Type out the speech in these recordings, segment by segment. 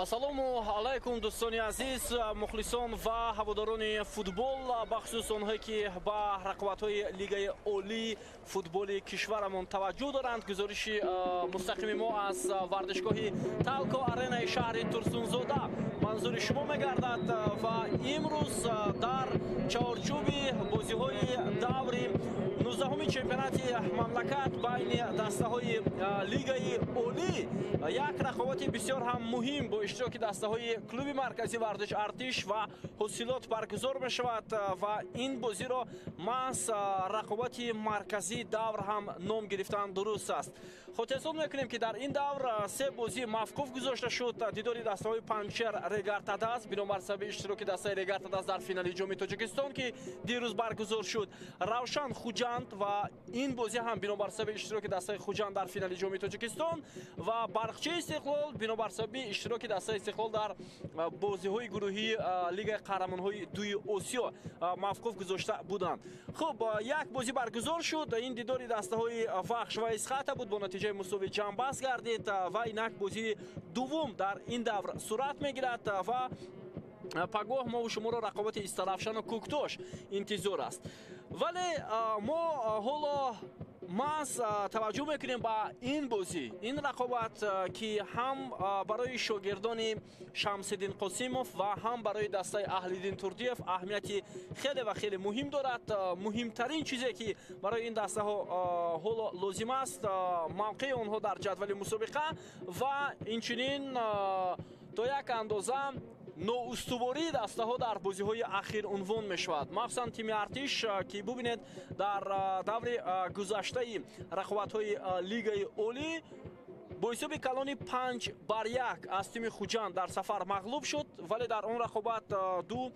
Ассалому алайкум, дӯстони азиз, мухлисон ва ҳаводорони футбол, бахусус онҳое ки ба рақобатҳои Лигаи Олии футболи кишварамон таваҷҷӯҳ доранд. Гузориши мустақими мо аз варзишгоҳи Талко Аренаи шаҳри Турсунзода манзури шумо мегардад ва имрӯз дар чаҳорчӯби бозиҳои даври 19-уми чемпионати мамлакат байни дастаҳои Лигаи Олӣ як рақобати бисёр ҳам муҳим бо иштироки дастаҳои клуби марказии варзиш Артиш ва Ҳосилот баргузор мешавад ва ин бозиро маҳз рақобати марказии давр ҳам ном гирифтан дуруст аст. Хотиррасон мекунем, ки дар ин давр се бозӣ мавқуф гузошта шуд. Дидори дастаҳои Панҷшер, Регар-ТадАЗ бинобар сабаби иштироки дастаи Регар-ТадАЗ дар финали Ҷоми Тоҷикистон, ки дирӯз баргузор шуд, Равшан, Хуҷанд ва ин бозӣ ҳам бинобар сабаби иштироки дастаи Хуҷанд дар финали Ҷоми Тоҷикистон ва Барқчаи Истиқлол бинобар сабаби иштироки дастаи Истиқлол дар бозиҳои гурӯҳии Лигаи қаҳрамонҳои дуи Осиё мавқуф гузошта буданд. Хуб, як бозӣ баргузор шуд. Ин дидори дастаҳои Вахш ва Исхата буд, бо натиҷаи мусовӣ ҷамъбаст гардид ва инак бозии дуввум дар ин давр сурат мегирад ва пагоҳ мову шуморо рақобати Истаравшану Кӯктош интизор аст. Вале мо ҳоло маҳз таваҷҷӯҳ мекунем ба ин бозӣ, ин рақобат, ки ҳам барои шогирдони Шамсиддин Қосимов ва ҳам барои дастаи Аҳлиддин Турдиев аҳамияти хеле ва хеле муҳим дорад. Муҳимтарин чизе, ки барои ин дастаҳо ҳоло лозим аст, мавқеи онҳо дар ҷадвали мусобиқа ва инчунин то як андоза ноустувории дастаҳо дар бозиҳои ахир унвон мешавад. Махсусан тими Артиш, ки бубинед, дар даври гузаштаи рақобатҳои Лигаи Олӣ бо ҳисоби калони 5-1 аз тими Хуҷанд дар сафар мағлуб шуд, вале дар он рақобат ду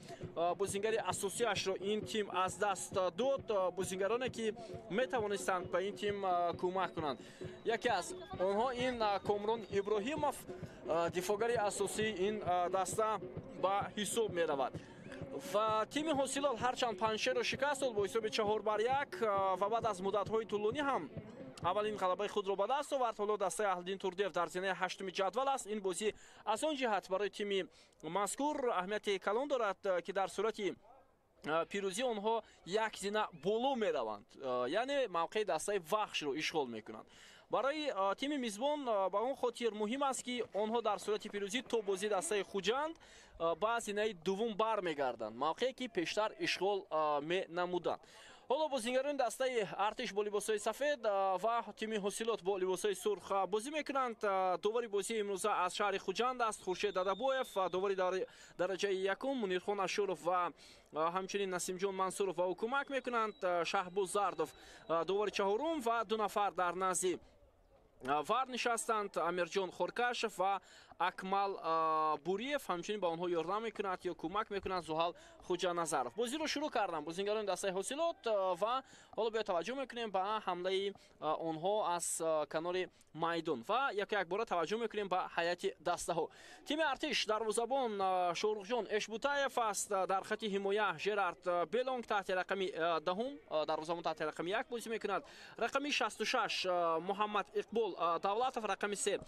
бозингари асосиашро ин тим аз даст дод, бозингароне ки метавонистанд ба ин тим кӯмак кунанд. Яке аз онҳо ин Комрон Иброҳимов, дифоъгари асосии ин даста ба ҳисоб меравад. Ва тими Ҳосилот ҳарчанд Панҷшерро шикаст дод бо ҳисоби 4-1 ва баъд аз муддатҳои тӯлонӣ ҳам аввалин ғалабаи худро ба даст овард, ҳоло дастаи Аҳлиддин Турдиев дар зинаи ҳаштуми ҷадвал аст. Ин бозӣ аз он ҷиҳат барои тими мазкур аҳамияти калон дорад, ки дар сурати пирӯзӣ онҳо як зина боло мераванд, яъне мавқеи дастаи Вахшро ишғол мекунанд. Барои тими мизбон ба он хотир муҳим аст, ки онҳо дар сурати пирӯзӣ то бозии дастаи Хуҷанд ба зинаи дуввум бармегарданд, мавқее ки пештар ишғол менамуданд. Ҳоло бозингарони дастаи Артиш бо либосҳои сафед ва тими Ҳосилот бо либосҳои сурх бозӣ мекунанд. Довари бозии имрӯза аз шаҳри Хуҷанд аст Хуршед Дадабоев, довари дараҷаи якум Мунирхон Ашуров ва ҳамчунин Насимҷон Мансуров ба ӯ кӯмак мекунанд. Шаҳбоз Зардов довари чаҳорум ва ду нафар дар назди вар нишастанд, Амирҷон Хоркашев ва Акмал Буриев. Ҳамчунин ба онҳо ёрдам мекунад ё кӯмак мекунад Зуҳал Хуҷаназаров. Бозиро шурӯъ карданд бозингарони дастаи Ҳосилот ва ҳоло биё таваҷҷӯҳ мекунем ба ҳамлаи онҳо аз канори майдон ва яке якбора таваҷҷӯҳ мекунем ба ҳайати дастаҳо. Тими Артиш: дарвозабон Шоҳрухҷон Эшбутаев аст, дар хати ҳимоя Жерард Белонг таҳти рақами 10-ум, дарвозабон таҳти рақами 1 бозӣ мекунад, рақами 66 Муҳаммад Иқбол Давлатов, рақами 3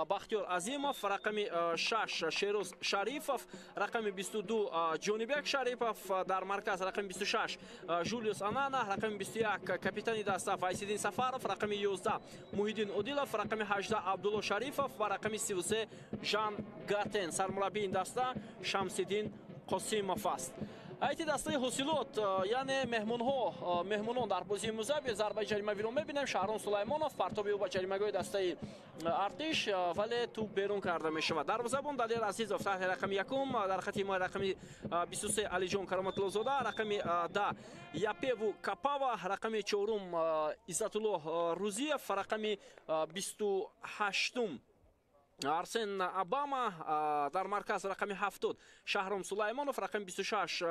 Бахтиёр Азимов, рақами 6 Шероз Шарифов, рақами 22 Ҷонибек Шарипов, дар марказ рақами 26 Жулиус Анана, рақами 21 капитани даста Файсиддин Сафаров, рақами 11 Муҳиддин Одилов, рақами 18 Абдулло Шарифов ва рақами 33 Жан Гатен. Сармураббии ин даста Шамсиддин Қосимов аст. Ҳайати дастаи Ҳосилот, яъне меҳмонҳо, меҳмонон дар бозии имрӯза зарбаи ҷаримавиро мебинем. Шаҳрон Сулаймонов, партоби ӯ ба ҷаримагоҳи дастаи Артиш, вале тӯб берун карда мешавад. Дарвозабон Далер Азизов таҳти рақами якум, дар хати ҳимоя рақами 23 Алиҷон Кароматуллозода, рақами 10 Япеву Капава, рақами чорум Иззатулло Рузиев, рақами 28-ум Арсен Абама, дар марказ рақами 70 Шаҳром Сулаймонов, рақами 26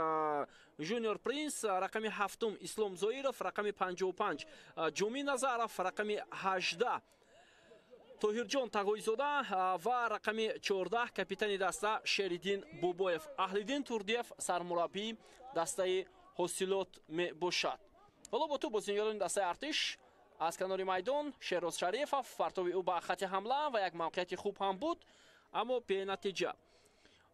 Жуниор Принс, рақами 7 Ислом Зоиров, рақами 55 Ҷумӣ Назаров, рақами 18 Тоҳирҷон Тағоизода ва рақами 14 капитани даста Шериддин Бобоев. Аҳлиддин Турдиев сармураббии дастаи Ҳосилот мебошад. Ҳоло бо тӯб бозингарони дастаи Артиш аз канори майдон. Шероз Шарифов, партоби ӯ ба хати ҳамла ва як мавқеияти хуб ҳам буд. аммо бенатиҷа.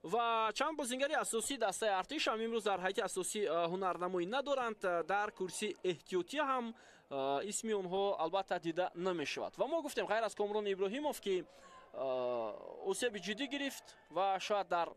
Ва чанд бозингари асосии дастаи Артиш ҳам имрӯз дар ҳайати асосӣ ҳунарнамоӣ надоранд. Дар курсии эҳтиётӣ ҳам исми онҳо албатта дида намешавад. Ва мо гуфтем, ғайр аз Комрон Иброҳимов, ки осеби ҷиддӣ гирифт ва шояд дар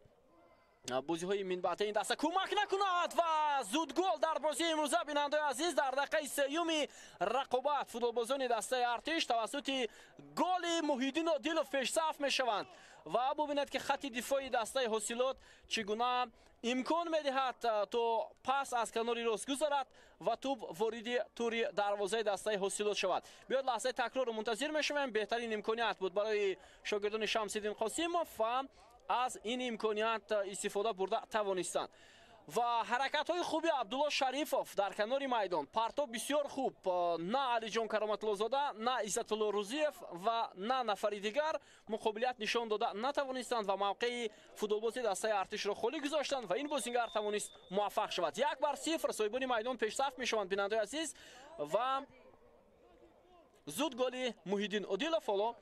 бозиҳои минбаъда ин даста кӯмак накунад. Ва зудгол дар бозии имрӯза, бинандаои азиз, дар дақиқаи сеюми рақобат футболбозони дастаи Артиш тавассути голи Муҳиддин Одилов пешсаф мешаванд. Ва бубинед, ки хатти дифои дастаи Ҳосилот чӣ гуна имкон медиҳад, то пас аз канори рост гузарад ва тӯб вориди тури дарвозаи дастаи Ҳосилот шавад. Биёд лаҳзаи такрорро мунтазир мешавем. Беҳтарин имконият буд барои шогирдони Шамсиддин Қосимов ва аз ин имконият истифода бурда тавонистанд. Ва ҳаракатҳои хуби Абдулло Шарифов дар канори майдон, партоб бисёр хуб, на Алиҷон Кароматуллозода, на Иззатулло Рӯзиев ва на нафари дигар муқобилият нишон дода натавонистанд ва мавқеи футболбози дастаи Артишро холӣ гузоштанд ва ин бозингар тавонист муваффақ шавад. 1-0 соҳибони майдон пешсаф мешаванд, бинандаои азиз, ва зуд голи Муҳиддин Одилов ҳоло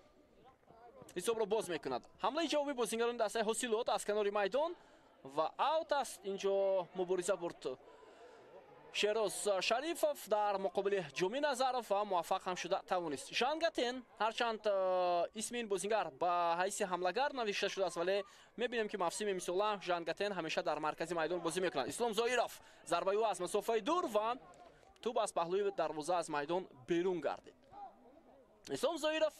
ҳисобро боз мекунад. Ҳамлаи ҷавобии бозингарони дастаи Ҳосилот аз канори майдон ва аут аст. Инҷо мубориза бурд Шероз Шарифов дар муқобили Ҷумӣ Назаров ва муваффақ ҳам шуда тавонист. Жангатен, ҳарчанд исми ин бозингар ба ҳайси ҳамлагар навишта шудааст, вале мебинем, ки мавсими имсола Жангатен ҳамеша дар маркази майдон бозӣ мекунад. Ислом Зоиров, зарбаи ӯ аз масофаи дур ва тӯб аз паҳлӯи дарвоза аз майдон берун гардид. Ислом Зоиров,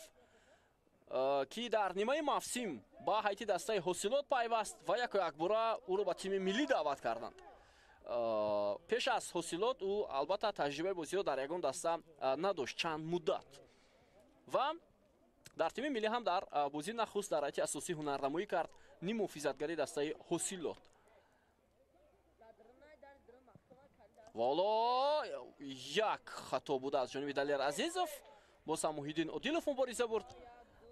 ки дар нимаи мавсим ба ҳайати дастаи Ҳосилот пайваст ва яку якбора ӯро ба тими миллӣ даъват карданд. Пеш аз Ҳосилот ӯ албатта таҷрибаи бозиро дар ягон даста надошт чанд муддат ва дар тими миллӣ ҳам дар бозии нахуст дар ҳайати асосӣ ҳунарнамоӣ кард ниммуҳофизатгари дастаи Ҳосилот. Ва ҳоло як хато буда аз ҷониби Далер Азизов, боз ҳам Муҳиддин Одилов мубориза бурд,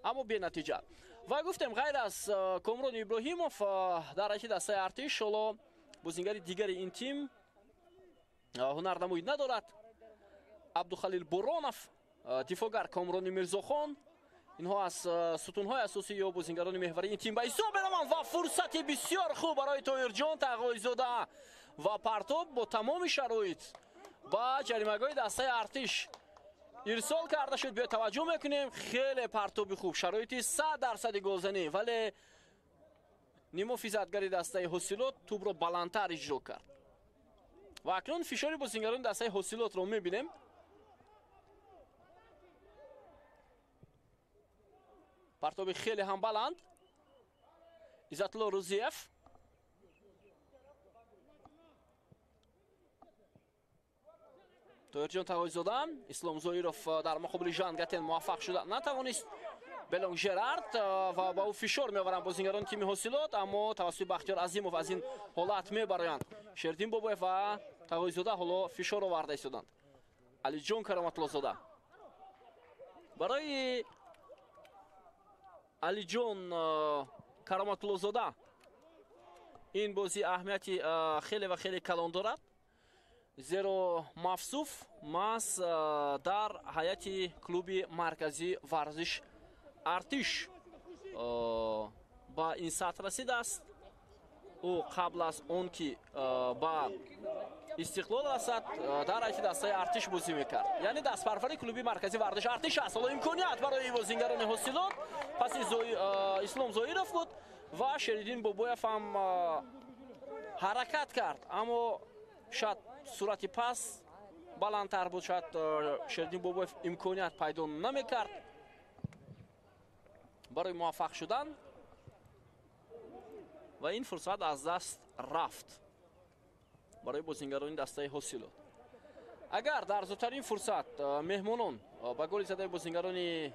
аммо бенатиҷа. Ва гуфтем, ғайр аз Комрон Иброҳимов дар ҳайати дастаи Артиш ҳоло бозингари дигари ин тим ҳунарнамоӣ надорад. Абдухалил Боронов, дифогар Комрони Мирзохон, инҳо аз сутунҳои асосӣ ё бозингарони меҳвари ин тим ба ҳисоб мераванд. Ва фурсати бисёр хуб барои Тоирҷон Тағоизода ва партоб бо тамоми шароит ба ҷаримагоҳи дастаи Артиш ирсол карда шуд. Биё таваҷҷӯҳ мекунем, хеле партоби хуб, шароити 100% голзанӣ, вале нимуҳофизатгари дастаи Ҳосилот тӯбро баландтар иҷро кард. Ва акнун фишори бозингарони дастаи Ҳосилотро мебинем. Партоби хеле ҳам баланд. Иззатулло Рӯзиев Тоирҷон Тағоизода, Ислом Зоиров дар муқобили Жангатен муваффақ шуда натавонист. Белонг Жерард ва ба ӯ фишор меоваранд бозингарони тими Ҳосилот, аммо тавассути Бахтиёр Азимов аз ин ҳолат мебароянд. Шердин Бобоев ва Тағоизода ҳоло фишор оварда истоданд. Алиҷон Кароматуллозода. Барои Алиҷон Кароматуллозода ин бозӣ аҳамияти хеле ва хеле калон дорад, зеро мавсуф маҳз дар ҳайати клуби марказии варзиш Артиш ба ин сатҳ расидааст. Ӯ қабл аз он ки ба Истиқлол расад, дар ҳайати дастаи Артиш бозӣ мекард, яъне дастпарвари клуби марказии варзиш Артиш аст. Ҳоло имконият барои бозингарони Ҳосилот паси Ислом Зоиров буд ва Шериддин Бобоев ҳам ҳаракат кард, аммо шояд сурати пас баландтар буд, шояд Шериддин Бобоев имконият пайдо намекард барои муваффақ шудан ва ин фурсат аз даст рафт барои бозингарони дастаи Ҳосилот. Агар дар зудтарин фурсат меҳмонон ба голи задаи бозингарони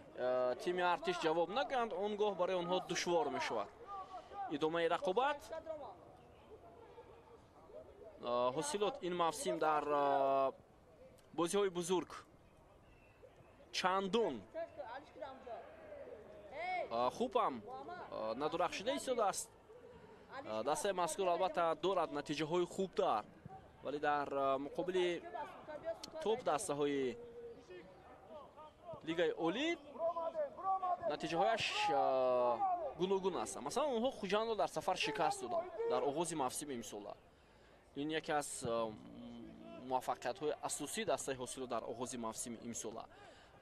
тими Артиш ҷавоб накунанд, он гоҳ барои онҳо душвор мешавад идомаи рақобат. Ҳосилот ин мавсим дар бозиҳои бузург чандон хуб ҳам надурахшида истодааст. Дастаи мазкур албатта дорад натиҷаҳои хубтар, вале дар муқобили топ дастаҳои лигаи олӣ натиҷаҳояш гуногун ҳастанд. Масалан, онҳо Хуҷандро дар сафар шикаст доданд дар оғози мавсими имсола. Ин яке аз муваффақиятҳои асосии дастаи Ҳосилот дар оғози мавсими имсола.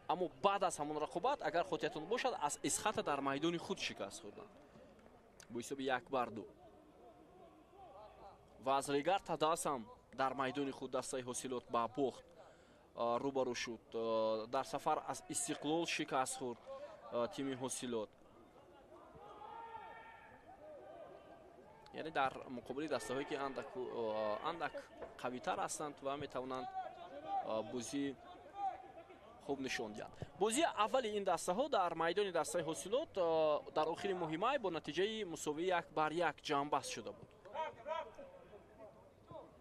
Аммо баъд аз ҳамон рақобат, агар хотиратон бошад, аз Исхата дар майдони худ шикаст хӯрданд бо ҳисоби 1-2. Ва аз Регар Тадас ҳам дар майдони худ дастаи Ҳосилот ба бохт рӯбарӯ шуд. Дар сафар аз Истиқлол шикаст хӯрд тими Ҳосилот. Яъне дар муқобили дастаҳое ки андак қавитар ҳастанд ва метавонанд бозии хуб нишон диҳанд. Бозии аввали ин дастаҳо дар майдони дастаи Ҳосилот дар охири моҳи май бо натиҷаи мусовии 1-1 ҷамъбаст шуда буд.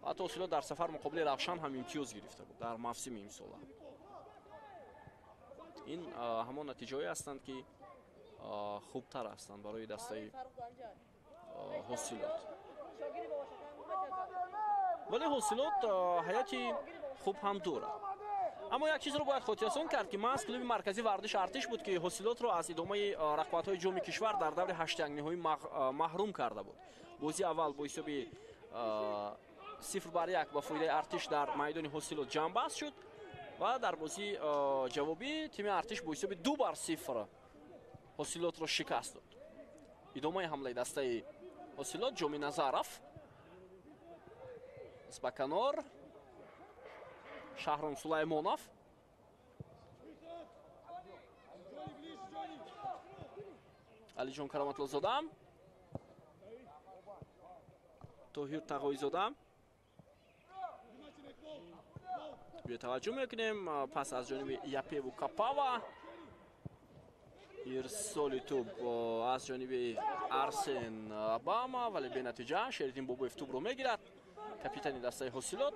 Ҳатто Ҳосилот дар сафар муқобили Равшан ҳам имтиёз гирифта буд дар мавсими имсола. Ин ҳамон натиҷаҳое ҳастанд ки хубтар ҳастанд барои дастаи Ҳосилот. Вале Ҳосилот ҳаёти хуб ҳам дорад. Аммо як чизро бояд хотиррасон кард, ки маҳз клуби марказии варзиши Артиш буд, ки Ҳосилотро аз идомаи рақобатҳои ҷоми кишвар дар даври ҳаштякниҳоӣ маҳрум карда буд. Бозии аввал бо ҳисоби 0-1 ба фоидаи Артиш дар майдони Ҳосилот ҷамъбаст шуд ва дар бозии ҷавобӣ тими Артиш бо ҳисоби 2-0 Ҳосилотро шикаст дод. Идомаи ҳамлаи дастаи Ҳосилот Ҷоми Назаров ба канор, Шаҳром Сулаймонов. Алиҷон Кароматлозода, Тоҳир Тағоизода. Биё таваҷҷӯҳ мекунем пас аз ҷониби Япеву Капава. Ирсоли тӯб аз ҷониби Арсен Обама, вале бенатиҷа. Шериддин Бобоев тӯбро мегирад, капитани дастаи Ҳосилот.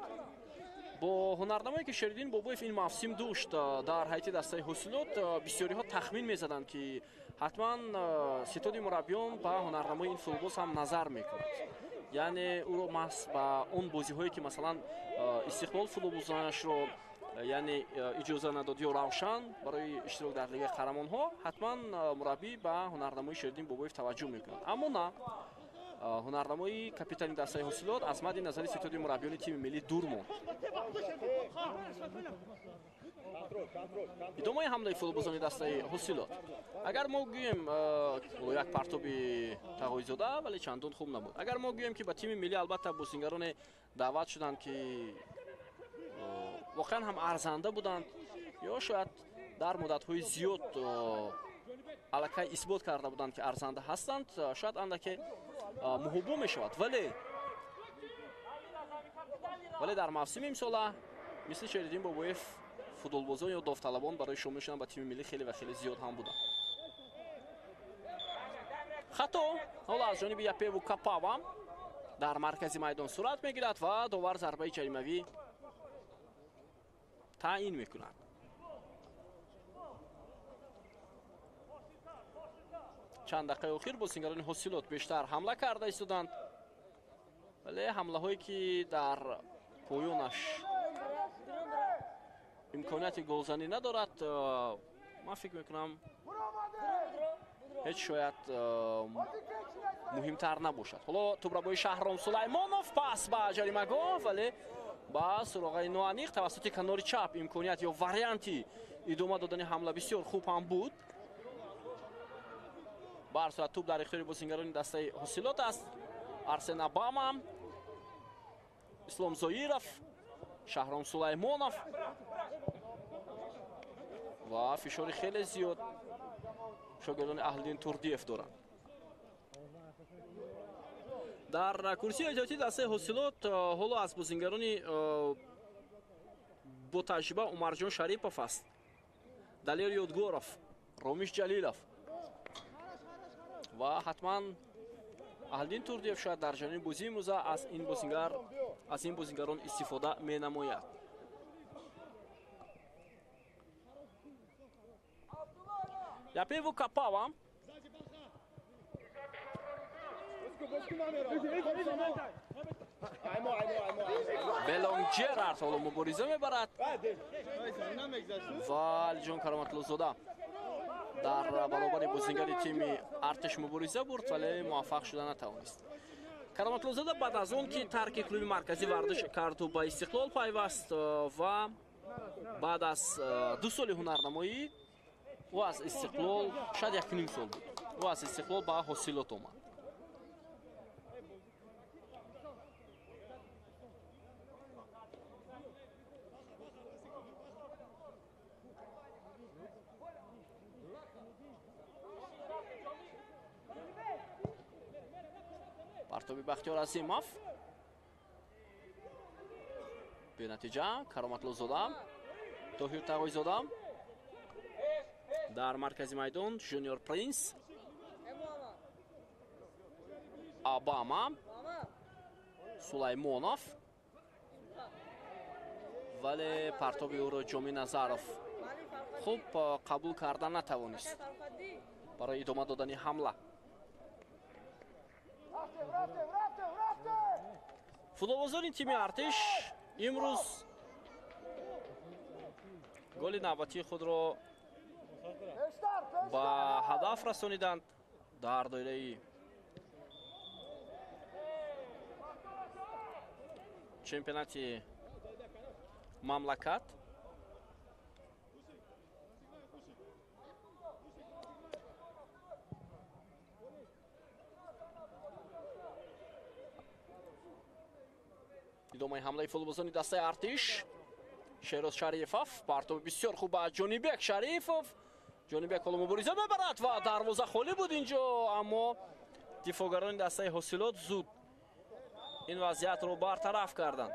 Бо ҳунарнамое ки Шериддин Бобоев ин мавсим дошт дар ҳайати дастаи Ҳосилот, бисёриҳо тахмин мезаданд, ки ҳатман ситоди мураббиён ба ҳунарнамои ин футболбоз ҳам назар мекунад. Яъне ӯро маҳз ба он бозиҳое ки масалан Истиқлол футболбозонашро яъне иҷоза надод ё Равшан барои иштирок дар лигаи қаҳрамонҳо, ҳатман мураббӣ ба ҳунарнамои Шериддин Бобоев таваҷҷӯҳ мекунад. Аммо на, ҳунарнамои капитани дастаи Ҳосилот аз мадди назари ситоди мураббиёни тими миллӣ дур монд. Идомаи ҳамлаи футболбозони дастаи Ҳосилот. Агар мо гӯем як партоби Тағоизода, вале чандон хуб набуд. Агар мо гӯем ки ба тими миллӣ албатта бозингароне даъват шуданд, ки воқеан ҳам арзанда буданд ё шояд дар муддатҳои зиёд аллакай исбот карда буданд, ки арзанда ҳастанд, шояд андаке муҳуббо мешавад. Вале дар мавсими имсола мисли Шериддин Бобоев футболбозон ё довталабон барои шомил шудан ба тими миллӣ хеле ва хеле зиёд ҳам буданд. Хато ҳоло аз ҷониби Япеву Капава дар маркази майдон сурат мегирад ва довар зарбаи ҷаримавӣ таъин мекунад. Чанд дақиқаи охир бозингарони Ҳосилот бештар ҳамла карда истоданд, вале ҳамлаҳое ки дар поёнаш имконияти голзанӣ надорад, ман фикр мекунам ҳеҷ шояд муҳимтар набошад. Ҳоло тӯбрабои Шаҳром Сулаймонов пас ба ҷаримагоҳ, вале ба суроғаи ноаниқ тавассути канори чап имконият ё варианти идома додани ҳамла бисёр хуб ҳам буд. Ба ҳар сурат тӯб дар ихтиёри бозингарони дастаи Ҳосилот аст. Арсен Обама, Ислом Зоиров, Шаҳром Сулаймонов ва фишори хеле зиёд шогирдони Аҳлиддин Турдиев доранд. Дар курсии эҳтиётии дастаи Ҳосилот ҳоло аз бозингарони бо таҷриба Умарҷон Шарипов аст, Далер Ёдгоров, Ромиш Ҷалилов ва ҳатман Аҳлиддин Турдиев шояд дар ҷараёни бозии имрӯза аз ин бозингарон истифода менамояд. Япеву Капава Белонг Ҷерард ҳоло мубориза мебарад ва Алиҷон Кароматлозода Дар баробари бозингари тими Артиш мубориза бурд, вале муваффақ шуда натавонист. Кароматлозода баъд аз он ки тарки клуби марказӣ варзиш карду ба Истиқлол пайваст ва баъд аз 2 соли ҳунарнамоӣ ӯ аз Истиқлол, шояд 1.5 сол буд, ӯ аз Истиқлол ба Ҳосилот омад. Партоби Бахтиёр Азимов бенатиҷа. Кароматлозода, Тоҳир Тағойзода дар маркази майдон, Жуниор Принс, Обама, Сулаймонов, вале партоби ӯро Ҷоми Назаров хуб қабул карда натавонист барои идома додани ҳамла. Футболбозони тими Артиш имрӯз голи навбатии худро ба ҳадаф расониданд дар доираи чемпионати мамлакат. Идомаи ҳамлаи футболбозони дастаи Артиш. Шероз Шарифов, партоби бисёр хуб ба Ҷонибек Шарифов. Ҷонибек ҳоло мубориза мебарад ва дарвоза холӣ буд инҷо, аммо дифоъгарони дастаи Ҳосилот зуд ин вазъиятро бартараф карданд.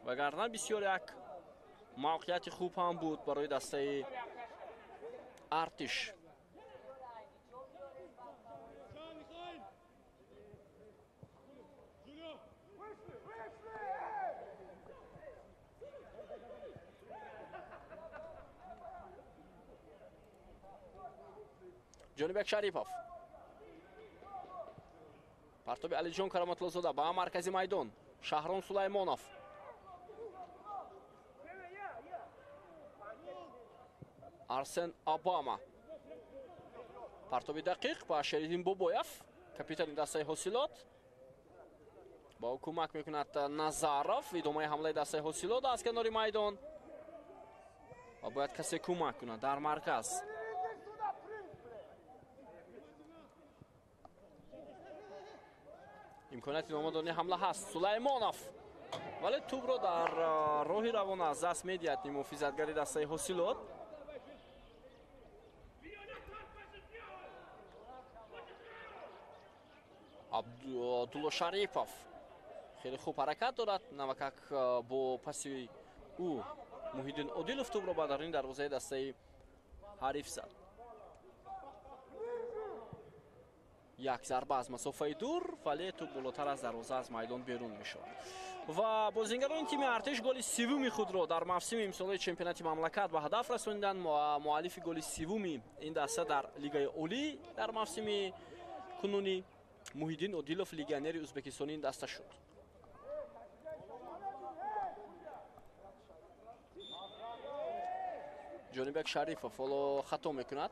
Вагарна бисёр як мавқеияти хуб ҳам буд барои дастаи Артиш. Ҷонибек Шарипов, партоби Алиҷон Кароматлозода ба маркази майдон, Шаҳрон Сулаймонов, Арсен Обама, партоби дақиқ ба Шериддин Бобоев, капитани дастаи Ҳосилот. Ба ӯ кӯмак мекунад Назаров. Идомаи ҳамлаи дастаи Ҳосилот аз канори майдон ва бояд касе кӯмак кунад дар марказ. Имконияти номадони ҳамла ҳаст. Сулаймонов, вале тӯбро дар роҳи равона аз даст медиҳад муҳофизатгари дастаи Ҳосилот. Абдулло Шарипов хеле хуб ҳаракат дорад. Навакак бо паси ӯ Муҳиддин Одилов тӯбро ба даруни дарвозаи дастаи ҳариф зад. Як зарба аз масофаи дур, вале тӯб болотар аз дарвоза аз майдон берун мешавад. Ва бозингарони тими Артиш голи севуми худро дар мавсими имсолаи чемпионати мамлакат ба ҳадаф расониданд. Муаллифи голи севуми ин даста дар Лигаи Олӣ дар мавсими кунунӣ Муҳиддин Одилов, легионери ӯзбекистони ин даста шуд. Ҷонибек Шарифов ҳоло хато мекунад.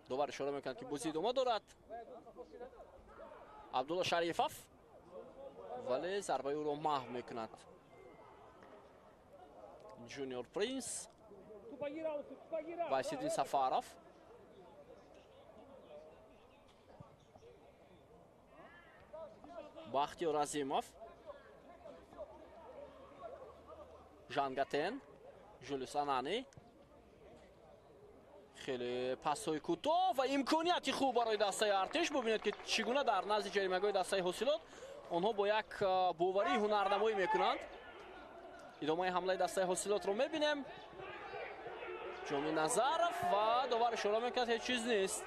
Довар ишора мекунад, ки бозӣ идома дорад. Абдулло Шарифов, вале зарбаи ӯро маҳв мекунад Ҷуниор Принс. Вайсиддин Сафаров, Бахтиёр Азимов, Жангатен, Жулиус Анани. Хеле пасҳои кӯтоҳ ва имконияти хуб барои дастаи Артиш. Бубинед, ки чӣ гуна дар назди ҷаримагоҳи дастаи Ҳосилот онҳо бо як боварии ҳунарнамоӣ мекунанд. Идомаи ҳамлаи дастаи Ҳосилотро мебинем. Ҷоми Назаров ва довар ишора мекунад, ҳеҷ чиз нест.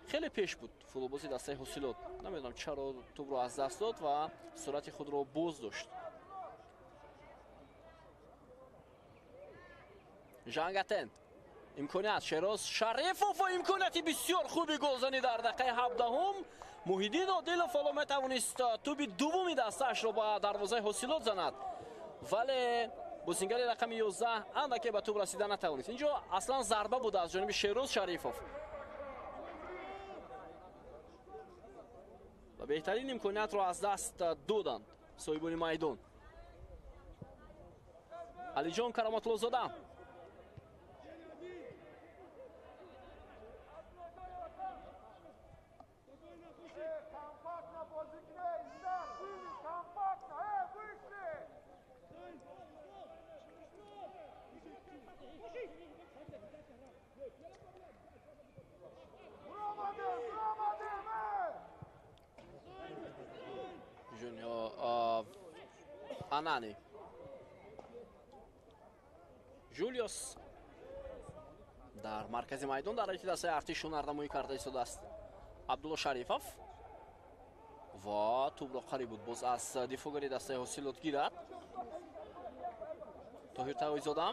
Хеле пеш буд футболбози дастаи Ҳосилот. Намедонам чаро тӯбро аз даст дод ва суръати худро боз дошт. Жангатен, имконият, Шероз Шарифов ва имконияти бисёр хуби голзанӣ дар дақиқаи 17-ум, Муҳиддин Одилов ҳоло метавонист тӯби дуввуми дастаашро ба дарвозаи Ҳосилот занад, вале бозингари рақами 11 андаке ба тӯб расида натавонист. Инҷо аслан зарба буд аз ҷониби Шероз Шарифов ва беҳтарин имкониятро аз даст доданд соҳибони майдон. Алиҷон Кароматлозода Анани, Жулиус дар маркази майдон дар ҳайати дастаи Артиш ҳунарнамоӣ карда истодааст. Абдулло Шарифов ва тӯбро қариб буд боз аз дифоъгари дастаи Ҳосилот гирад. Тоҳир Тавоизода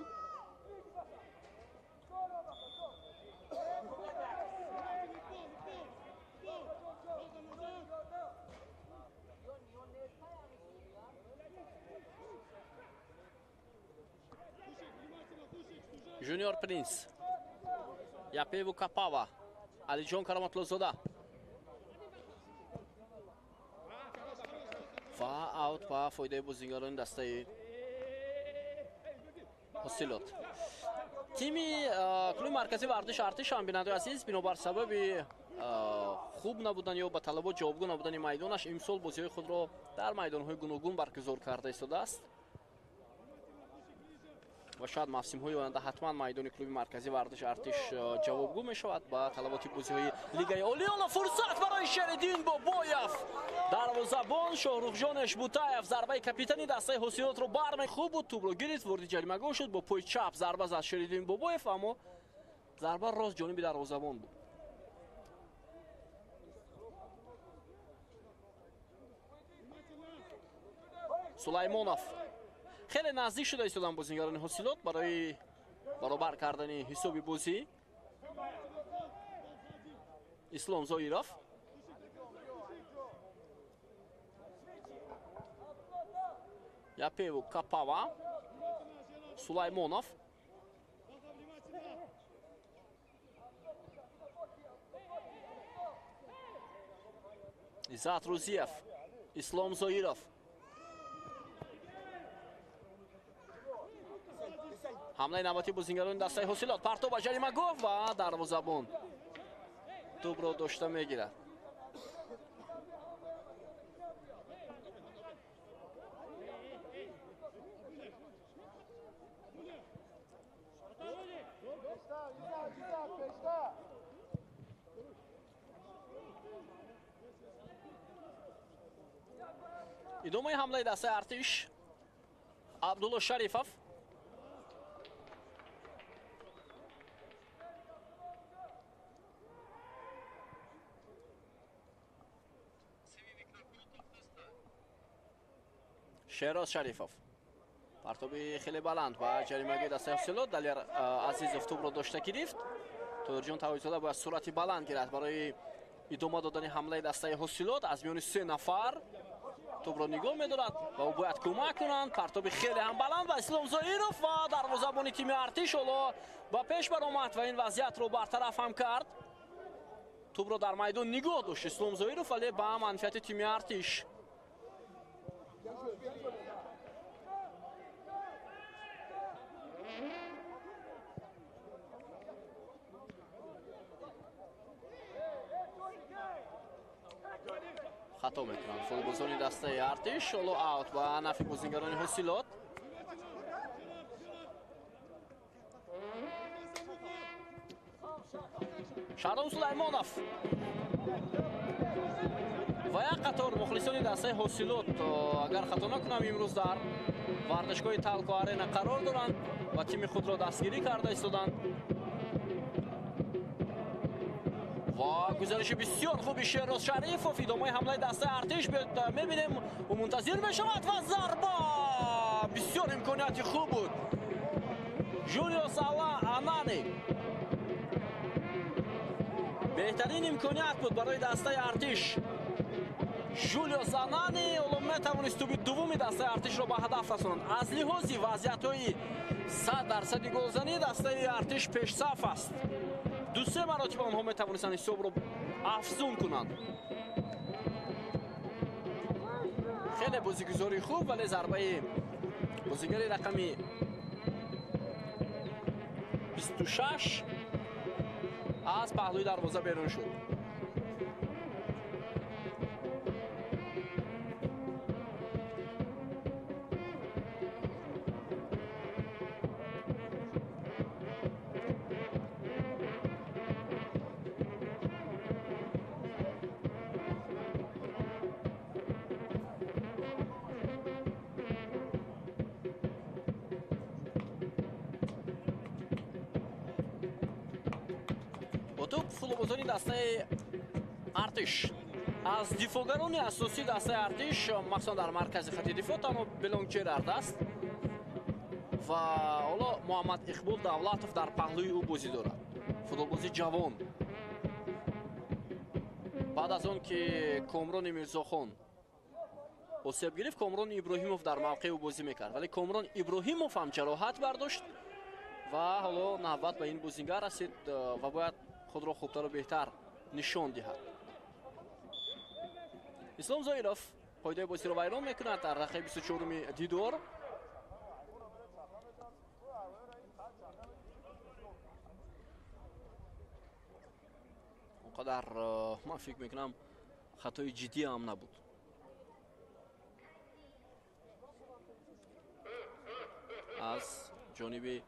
Жуниор Принс, Япеву Капава, Алиҷон Кароматлозода ва аут ба фоидаи бозингарони дастаи Ҳосилот. Тими клуби марказии варзиши Артиш ҳам, бинандаи азиз, бинобар сабаби хуб набудан ё ба талабот ҷавобгӯ набудани майдонаш имсол бозиҳои худро дар майдонҳои гуногун баргузор карда истодааст ва шояд мавсимҳои оянда ҳатман майдони клуби марказии варзиши Артиш ҷавобгӯ мешавад ба талаботи бозиҳои Лигаи Олӣ. Ҳоло фурсат барои Шериддин Бобоев, дарвозабон Шоҳрухҷон Эшбутаев зарбаи капитани дастаи Ҳосилотро барме. Хуб буд, тӯбро гирифт, вориди ҷаримагоҳ шуд, бо пои чап зарба зад Шериддин Бобоев, аммо зарба рост ҷониби дарвозабон буд. Сулаймонов хеле наздик шуда истодан бозингарони Ҳосилот барои баробар кардани ҳисоби бозӣ. Ислом Зоиров Япеву Капава, Сулаймонов Иззат Рузиев, Ислом Зоиров. Ҳамлаи навбатии бозингарони дастаи Ҳосилот, партоб ба ҷаримагоҳ ва дарвозабон тӯбро дошта мегирад. Идомаи ҳамлаи дастаи Артиш, Абдулло Шарифов Шероз Шарифов, партоби хеле баланд ба ҷаримагоҳи дастаи Ҳосилот. Далер Азизов тӯбро дошта гирифт. Тоҳирҷон Тавоизода бояд суръати баланд гирад барои идома додани ҳамлаи дастаи Ҳосилот. Аз миёни се нафар тӯбро нигоҳ медорад ва ӯ бояд кӯмак кунанд. Партоби хеле ҳам баланд ба Ислом Зоиров ва дарвозабони тими Артиш ҳоло ба пеш баромад ва ин вазъиятро бартараф ҳам кард. Тӯбро дар майдон нигоҳ дошт Ислом Зоиров, вале ба манфиати тими Артиш. Хато мекунанд футболбозони дастаи Артиш. Ҳоло аут ба нафи бозингарони Ҳосилот. Шаҳром Сулаймонов ва як қатор мухлисони дастаи Ҳосилот, агар хато накунам, имрӯз дар варзишгоҳи Талко Арена қарор доранд ва тими худро дастгирӣ карда истоданд. Ва гузариши бисёр хуби Шероз Шарифов, идомаи ҳамлаи дастаи Артиш мебинем, ӯ мунтазир мешавад ва зарба! Бисёр имконияти хуб буд. Жулиус Анани Беҳтарин имконият буд барои дастаи Артиш. Жулио Занани ҳоло метавонист тӯби дуввуми дастаи Артишро ба ҳадаф расонад. Аз лиҳози вазъиятҳои 100% голзанӣ дастаи Артиш пешсаф аст. Ду-се маротиба онҳо метавонистанд ҳисобро афзун кунанд. Хеле бозигузории хуб, вале зарбаи бозигари рақами 26 аз паҳлӯи дарвоза берун шуд. Футболбозони дастаи Артиш аз дифоъгарони асосии дастаи Артиш, махсусан дар маркази хати дифоъ танҳо Белонг Ҷерард аст ва ҳоло Муҳаммад Иқбол Давлатов дар паҳлӯи ӯ бозӣ дорад. Футболбози ҷавон. Баъд аз он ки Комрони Мирзохон осеб гирифт, Комрон Иброҳимов дар мавқеи ӯ бозӣ мекард, вале Комрон Иброҳимов ҳам ҷароҳат бардошт ва ҳоло навбат ба ин бозингар расид ва бояд худро хубтару беҳтар нишон диҳад. Ислом Зоиров қоидаи бозиро вайрон мекунад дар дақиқаи 24-уми дидор. Он қадар ман фикр мекунам хатои ҷиддӣ ҳам набуд. Аз ҷониби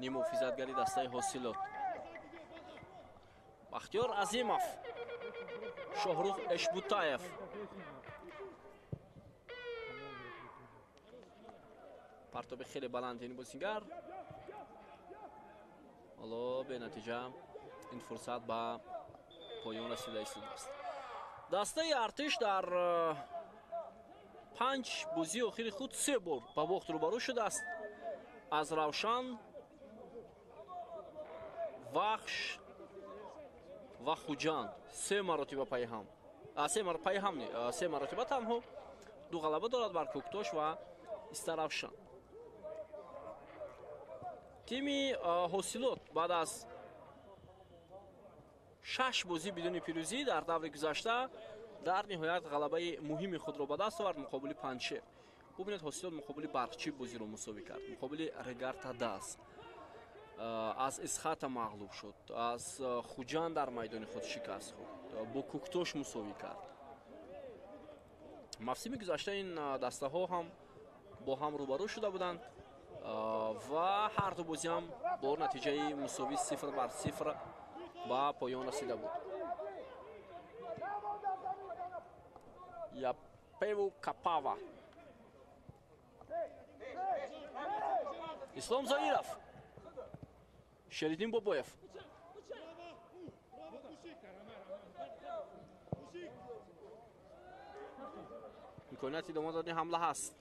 нимуҳофизатгари дастаи Ҳосилот Бахтиёр Азимов, Шоҳрух Эшбутаев. Партоби хеле баланд ин бозингар. Ҳоло бенатиҷа ин фурсат ба поён расида истодааст. Дастаи Артиш дар 5 бозии охири худ 3 бор ба бохт рӯбарӯ шудааст. Аз Равшан, Вахш ва Хуҷанд 3 маротиба пайҳам. 3 пайҳам не, 3 маротиба танҳо 2 ғалаба дорад бар Кӯктош ва Истаравшан. Тими Ҳосилот баъд аз 6 бозӣ бидуни пирӯзӣ дар даври гузашта дар ниҳоят ғалабаи муҳими худро ба даст овард муқобили Панҷшер. Бубинед, Ҳосилот муқобили Барқчӣ бозиро мусовӣ кард, муқобили Регарта Дас аз Исхата мағлуб шуд, аз Хуҷанд дар майдони худ шикаст хӯрд, бо Кӯктош мусовӣ кард. Мавсими гузашта ин дастаҳо ҳам бо ҳам рӯбарӯ шуда буданд ва ҳар ду бозӣ ҳам бо натиҷаи мусовӣ 0-0 ба поён расида буд. Япеву Капава, Ислом Зоиров, Шериддин Бобоев. Имконияти идома додани ҳамла ҳаст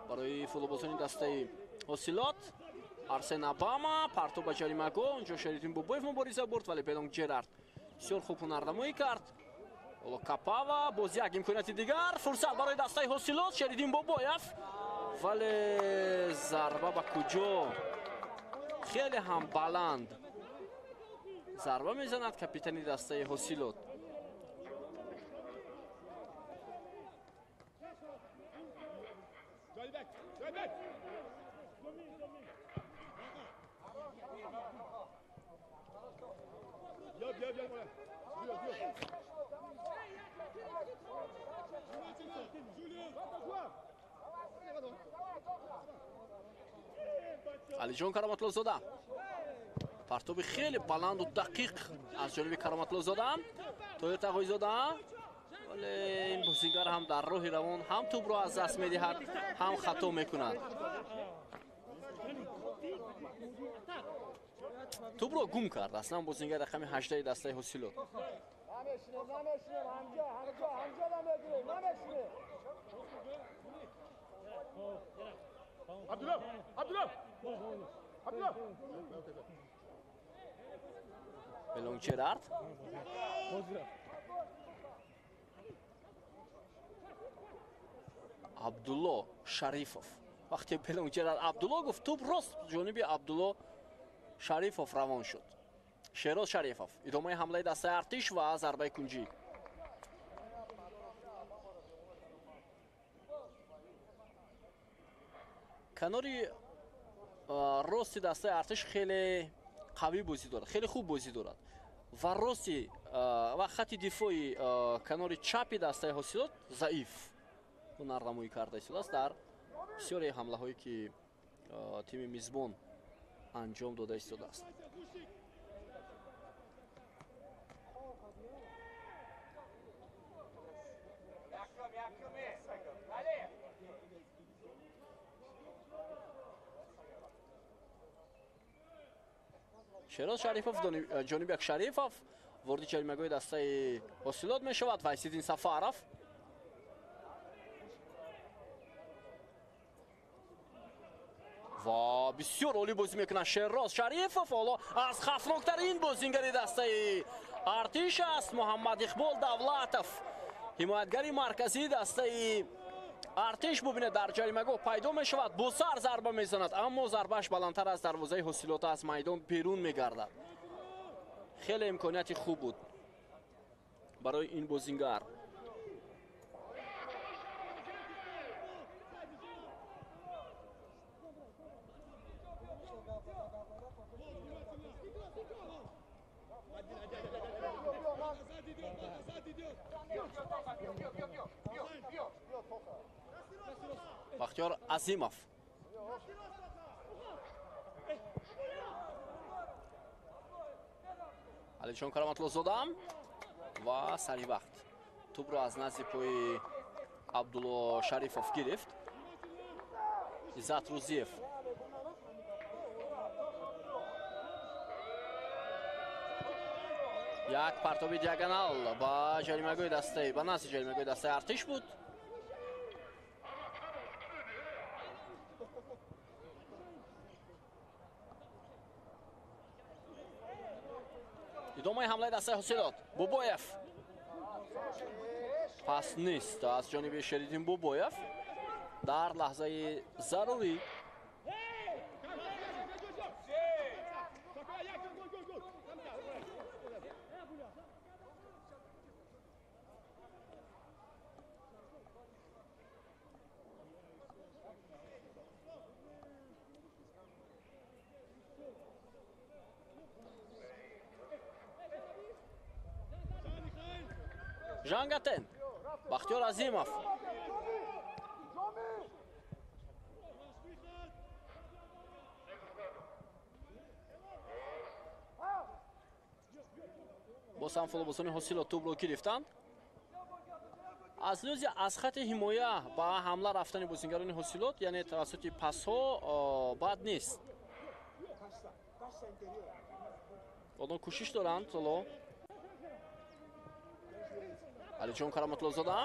барои футболбозони дастаи Ҳосилот. Арсен Абама партоб ба ҷаримагоҳ, онҷо Шериддин Бобоев мубориза бурд, вале Белонг Ҷерард бисёр хуб ҳунарнамоӣ кард. Ҳоло Капава, боз як имконияти дигар, фурсат барои дастаи Ҳосилот, Шериддин Бобоев, вале зарба ба куҷо? Хеле ҳам баланд зарба мезанад капитани дастаи Ҳосилот. Алиҷон Кароматлозода, партоби хеле баланду дақиқ аз ҷониби Кароматлозода. Тоҳир Тағоизода, вале ин бозингар ҳам дар роҳи равон ҳам тӯбро аз даст медиҳад, ҳам хато мекунад. Тӯбро гум кард аслан бозингар рақами 18 дастаи Ҳосилот. Белонг Джерард. Абдулло Шарифов. Вақте Белонг Джерард Абдулло гуфт, туп рост ҷониби Абдулло Шарифов равон шуд. Шероз Шарифов. Идомаи ҳамлаи дастаи Артиш ва зарбаи кунҷӣ. Канори рости дастаи Артиш хеле қавӣ бозӣ дорад, хеле хуб бозӣ дорад. Ва рости ва хати дифои канори чапи дастаи Ҳосилот заиф ҳунарнамоӣ карда истодааст дар бисёре ҳамлаҳое ки тими мизбон анҷом дода истодааст. Шероз Шарифов, Ҷонибек Шарифов ворди ҷаримагоҳи дастаи Ҳосилот мешавад. Вайсиддин Сафаров. Ва бисёр олӣ бозӣ мекунад Шероз Шарифов. Ҳоло аз хавфноктарин бозингари дастаи Артиш аст Муҳаммад Иқбол Давлатов, ҳимоятгари марказии дастаи Артиш. Бубинед, дар ҷаримагоҳ пайдо мешавад, бо сар зарба мезанад, аммо зарбааш баландтар аз дарвозаи Ҳосилот аз майдон берун мегардад. Хеле имконияти хуб буд барои ин бозингар. Бахтиёр Азимов. Алиҷон Кароматлозода ва сари вақт тӯбро аз назди пои Абдулло Шарифов гирифт. Иззат Рузиев. Як партоби диагонал ба ҷаримагоҳи дастаи, ба назди ҷаримагоҳи дастаи Артиш буд. Идомаи ҳамлаи дастаи Ҳосилот. Бобоев. Пас нест аз ҷониби Шериддин Бобоев дар лаҳзаи зарурӣ. Жангатен, Бахтиёр Азимов. Боз ҳам футболбозони Ҳосилот тӯбро гирифтанд. Аз лӯзи аз хати ҳимоя ба ҳамла рафтани бозингарони Ҳосилот, яъне тавассути пасҳо, бад нест. Онҳо кӯшиш доранд ҳоло. Алиҷон Кароматлозода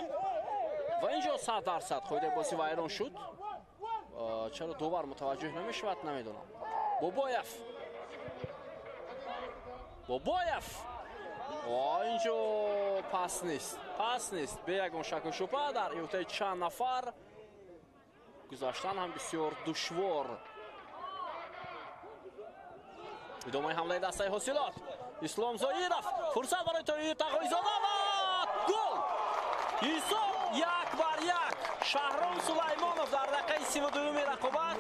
ва инҷо 100% қоидаи бозӣ вайрон шуд. Чаро довар мутаваҷҷӯҳ намешавад, намедонам. Бобоев. Бобоев. Инҷо пас нест. Пас нест. Бе ягон шаку шубҳа дар иҳотаи чанд нафар гузаштан ҳам бисёр душвор. Идомаи ҳамлаи дастаи Ҳосилот. Ислом Зоиров. Фурсат барои Тоҳир Тағоизода ва гол! Ҳисоб 1-1. Шаҳром Сулаймонов дар дақиқаи 32-юми рақобат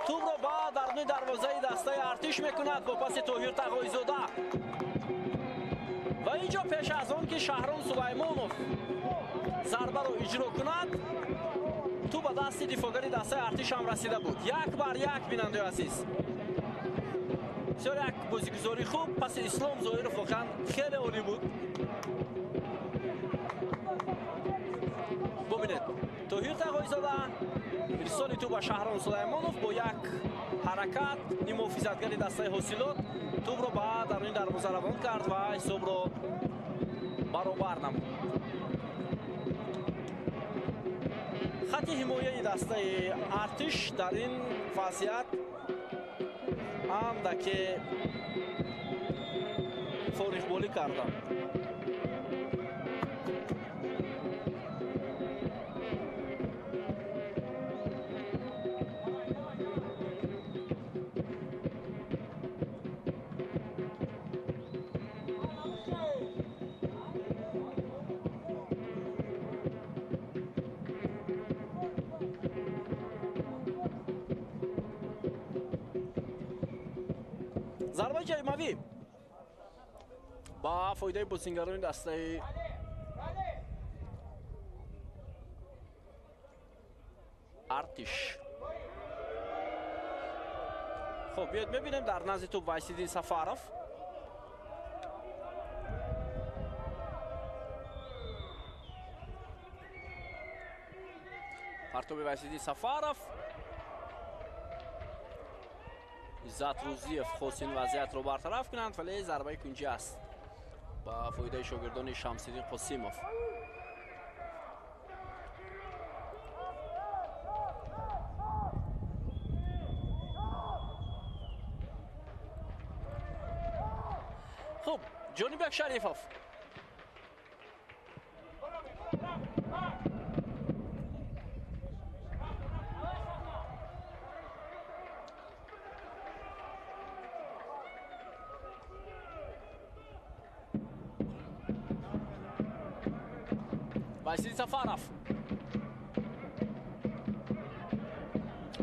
тӯбро ба даруни дарвозаи дастаи Артиш мекунад бо паси Тоҳир Тағоизода. Ва инҷо пеш аз он ки Шаҳром Сулаймонов зарбаро иҷро кунад, тӯб ба дасти дифоъгари дастаи Артиш ҳам расида буд. 1-1, бинандаи азиз. Бисёр як бозигузории хуб. Паси Ислом Зоиров воқеан хеле олӣ буд. Бубинед, Тоҳир Тағоизода ирсоли тӯб ба Шаҳром Сулаймонов бо як ҳаракат нимуҳофизатгари дастаи Ҳосилот тӯбро ба даруни дарвоза равон кард ва ҳисобро баробар намуд. Хати ҳимояи дастаи Артиш дар ин вазъият Андаке фориғболӣ карданд. Зарбаи ҷаримавӣ ба фоидаи бозингарони дастаи Артиш. Хуб, биёед мебинем дар назди тӯб Вайсиддин Сафаров. Партоби Вайсиддин Сафаров. Иззат Рӯзиев хост ин вазъиятро бартараф кунанд, вале зарбаи кунҷӣ аст ба фоидаи шогирдони Шамсиддин Қосимов. Хуб, Ҷонибек Шарифов. Василий Сафаров.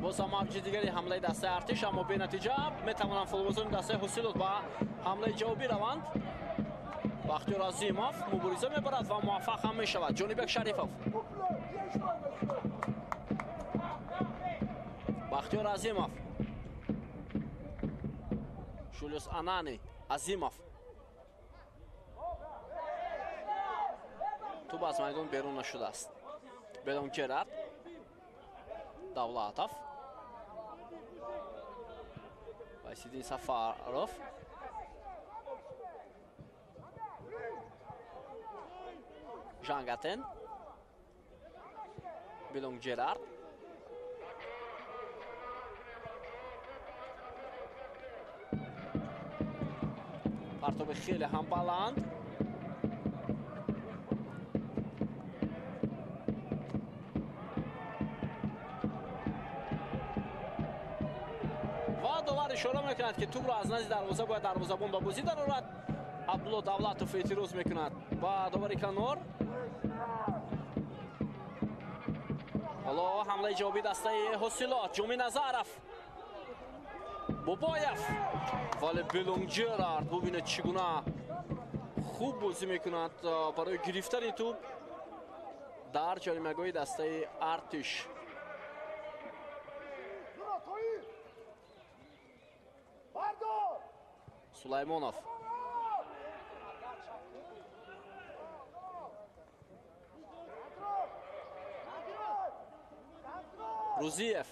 Боз ҳам авҷи дигари ҳамлаи дастаи Артиш, аммо бенатиҷа. Метавонанд футболбозони дастаи Ҳосилот ба ҳамлаи ҷавобӣ раванд. Бахтиёр Азимов мубориза мебарад ва муваффақ ҳам мешавад. Ҷонибек Шарифов. Бахтиёр Азимов. Жулиус Анани. Азимов. Тӯб аз майдон берун нашудааст. Белон Джерард. Давлатов. Вайсиддин Сафаров. Жангатен. Белон Джерард. Партоби хеле ҳам баланд. Довар ишора мекунад, ки тӯбро аз назди дарвоза бояд дарвозабон ба бозӣ дарорад. Абдулло Давлатов эътироз мекунад ба довари канор. Ҳоло ҳамлаи ҷавобии дастаи Ҳосилот. Ҷомӣ Назаров. Бобоев. Вале Белон Джерард бубинед чӣ гуна хуб бозӣ мекунад барои гирифтани тӯб дар ҷаримагоҳи дастаи Артиш. Сулаймонов. Рӯзиев.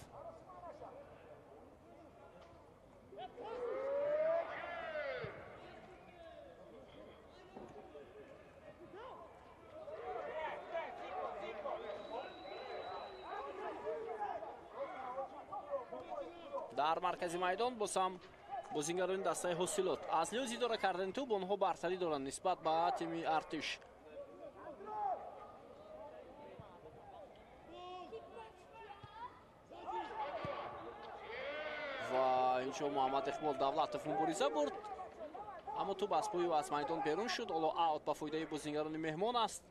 Дар маркази майдон боз ҳам бозингарони дастаи Ҳосилот аз лиҳози идора кардани тӯб онҳо бартарӣ доранд нисбат ба тими Артиш. Ва инҷо Муҳаммад Иқбол Давлатов мубориза бурд, аммо тӯб аз пои ӯ аз майдон берун шуд. Ҳоло аут ба фоидаи бозингарони меҳмон аст.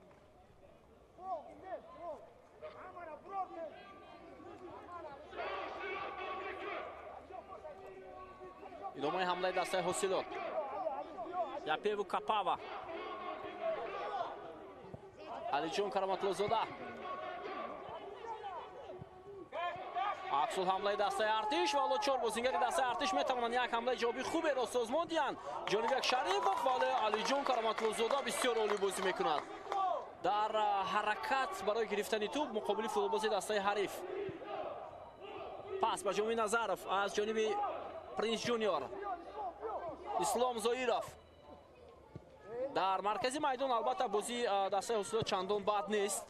Идомаи ҳамлаи дастаи Ҳосилот. Япеву Капава. Алиҷон Кароматлозода. Аксул ҳамлаи дастаи Артиш ва ҳоло чор бозингари дастаи Артиш метавонанд як ҳамлаи ҷавобии хуберо созмон диҳанд. Ҷонибек Шарипов, вале Алиҷон Кароматлозода бисёр олӣ бозӣ мекунад дар ҳаракат барои гирифтани тӯб муқобили футболбози дастаи ҳариф. Пас ба Ҷомӣ Назаров аз ҷониби Принс Ҷуниор. Ислом Зоиров. Дар маркази майдон албатта бозии дастаи Ҳосилот чандон бад нест.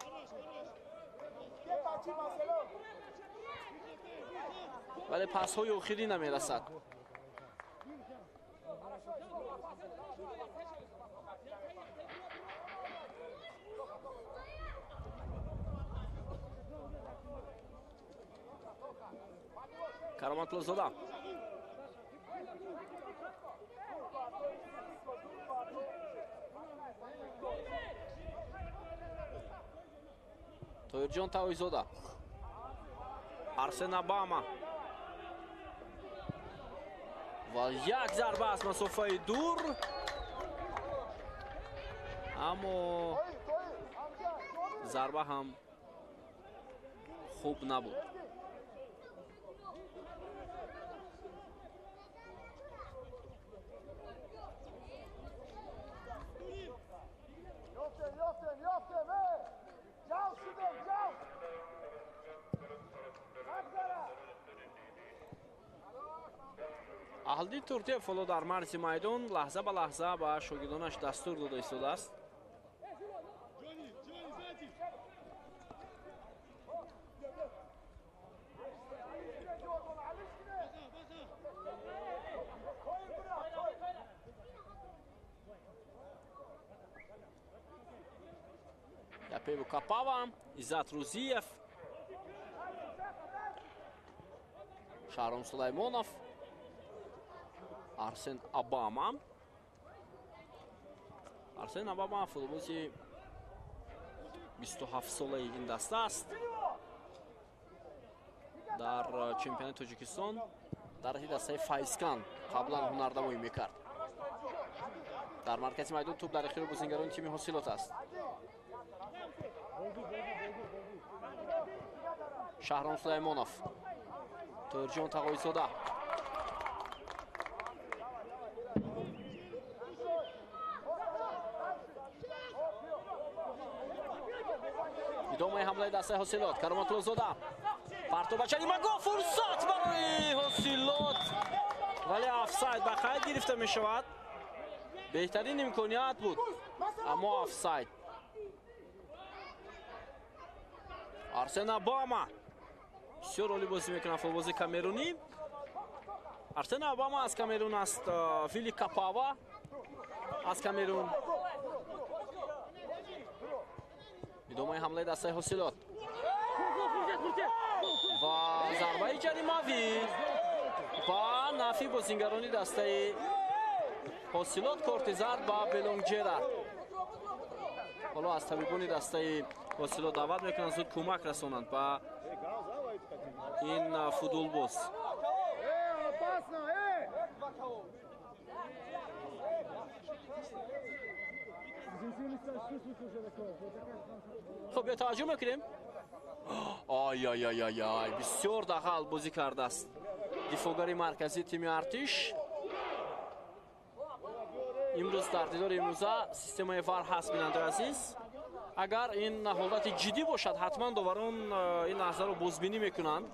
Вале пасҳои охирӣ намерасад. Кароматлозода. Тоирҷон Тавизода. Арсен Обама. Ва як зарба аз масофаи дур. Аммо зарба ҳам хуб набуд. Аҳлиддин Турдиев ҳоло дар марзи майдон лаҳза ба лаҳза ба шогирдонаш дастур дода истодааст. Япеву Капава, Иззат Рузиев, Шаҳром Сулаймонов, Арсен Обама. Арсен Обама футболбози 27-солаи ин даста аст. Дар чемпионати Тоҷикистон дар дастаи Файзкан қаблан ҳунарнамоӣ мекард. Дар маркази майдон тӯб дар ихтиёри бозингарони тими Ҳосилот аст. Шаҳром Сулаймонов, Тоирҷон Тағоизода. Идомаи ҳамлаи дастаи Ҳосилот. Кароматлозода. Партоба ҷаримагоҳ, фурсат барои Ҳосилот, вале офсайд ба қайд гирифта мешавад. Беҳтарин имконият буд, аммо офсайд. Арсен Обама бисёр олӣ бозӣ мекунад, футболбози камерунӣ. Арсен Обама аз Камерун аст, Вилли Капава аз Камерун. Идомаи ҳамлаи дастаи Ҳосилот ва зарбаи ҷаримавӣ ба нафи бозингарони дастаи Ҳосилот. Корти зард ба Белонг Ҷерард. Ҳоло аз табибони дастаи Ҳосилот даъват мекунанд зуд кӯмак расонанд ба ин футболбоз. Хуб, таваҷҷӯҳ мекунем. Ай ай ай ай ай, бисёр дағал бозӣ кардааст дифоъгари марказии тими Артиш. Имрӯз дар дидори имрӯза системаи ВАР ҳаст, бинандаи азиз. Агар ин ҳолати ҷиддӣ бошад, ҳатман доварон ин лаҳзаро бозбинӣ мекунанд.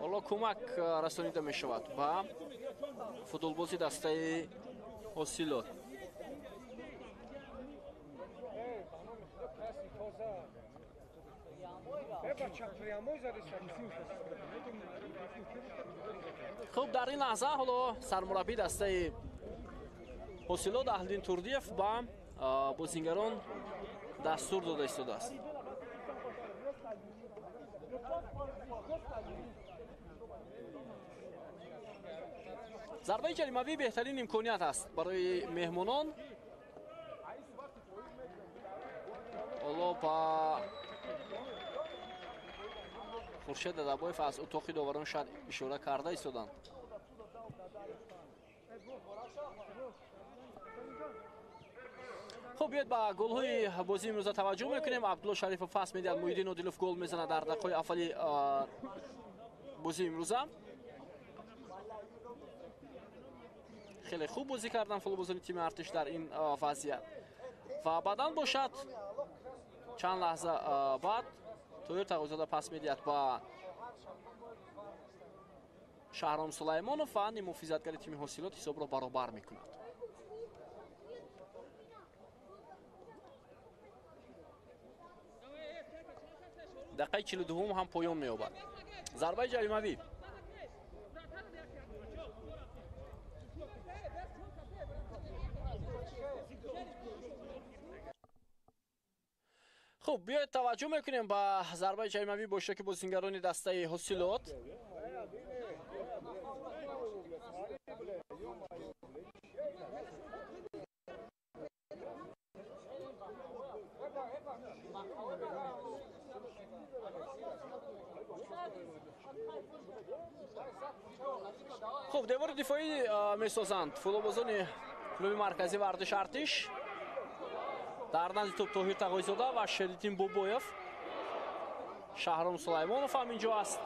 Ҳоло кӯмак расонида мешавад ба футболбози дастаи Ҳосилот. Хуб, дар ин лаҳза ҳоло сармураббии дастаи Ҳосилот Аҳлиддин Турдиев ба бозингарон дастур дода истодааст. Зарбаи ҷаримавӣ беҳтарин имконият аст барои меҳмонон. Ҳоло ба Хуршед Дадабоев аз утоқи доварон шояд ишора карда истоданд. Хуб, биёед ба голҳои бозии имрӯза таваҷҷӯҳ мекунем. Абдулло Шарифов пас медиҳад, Муҳиддин Одилов гол мезанад дар дақиқаи аввали бозии имрӯза. Хеле хуб бозӣ карданд футболбозони тими Артиш дар ин вазъият. Ва баъдан бошад чанд лаҳза баъд Тоир Тағоизода пас медиҳад ба Шаҳром Сулаймонов ва муҳофизатгари тими Ҳосилот ҳисобро баробар мекунад. Дақиқаи 42 ҳам поён меёбад. Зарбаи ҷаримавӣ. Хуб. Хуб, биёед таваҷҷӯҳ мекунем ба зарбаи ҷаримавӣ бо иштироки бозингарони дастаи Ҳосилот. Хуб, девори дифоӣ месозанд футболбозони клуби марказии варзиши Артиш. Дар назди тӯб Тоҳир Тағойзода ва Шериддин Бобоев. Шаҳром Сулаймонов ҳам инҷо аст.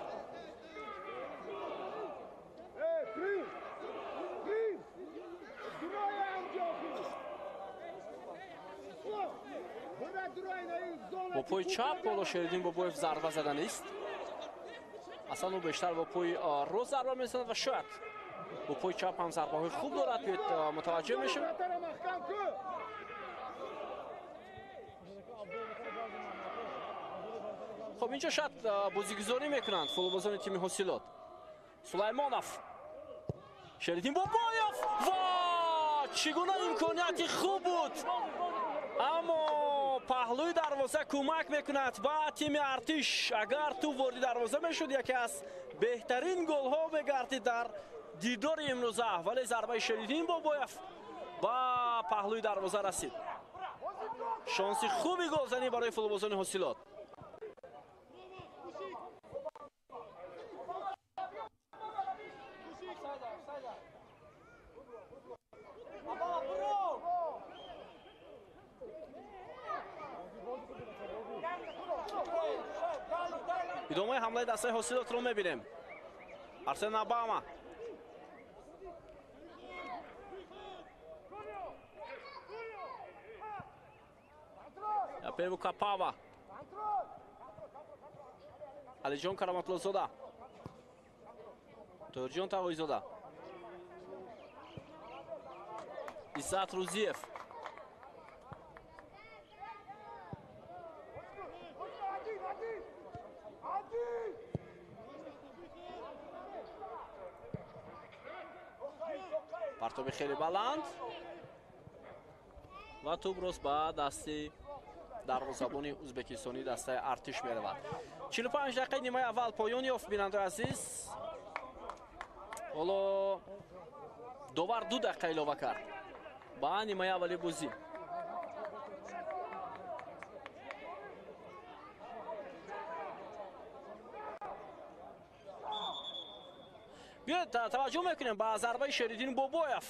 Бо пои чап ҳоло Шериддин Бобоев зарба заданист. Аслан ӯ бештар бо пои рост зарба мезанад ва шояд бо пои чап ҳам зарбаҳои хуб дорад. Биёед мутаваҷҷӯҳ мешавем. Хуб, инҷо шояд бозигузорӣ мекунанд футболбозони тими Ҳосилот. Сулаймонов, Шериддин Бобоев ва чӣ гуна имконияти хуб буд, аммо паҳлӯи дарвоза кӯмак мекунад ба тими Артиш. Агар тӯб вориди дарвоза мешуд, яке аз беҳтарин голҳо мегардид дар дидори имрӯза, вале зарбаи Шериддин Бобоев ба паҳлӯи дарвоза расид. Шонси хуби голзанӣ барои футболбозони Ҳосилот. Идомаи ҳамлаи дастаи Ҳосилотро мебинем. Арсен Обама. Япеву Капава. Алиҷон Караматлозода. Тоҳирҷон Тағойзода. Иззат Рузиев. Партоби хеле баланд ва тӯб рост ба дасти дарвозабони ӯзбекистонӣ дастаи Артиш меравад. 45 дақиқаи нимаи аввал поён ёфт, бинандаи азиз. Ҳоло довар 2 дақиқа илова кард ба нимаи аввали бозӣ. Биёед таваҷҷӯҳ мекунем ба зарбаи Шериддин Бобоев.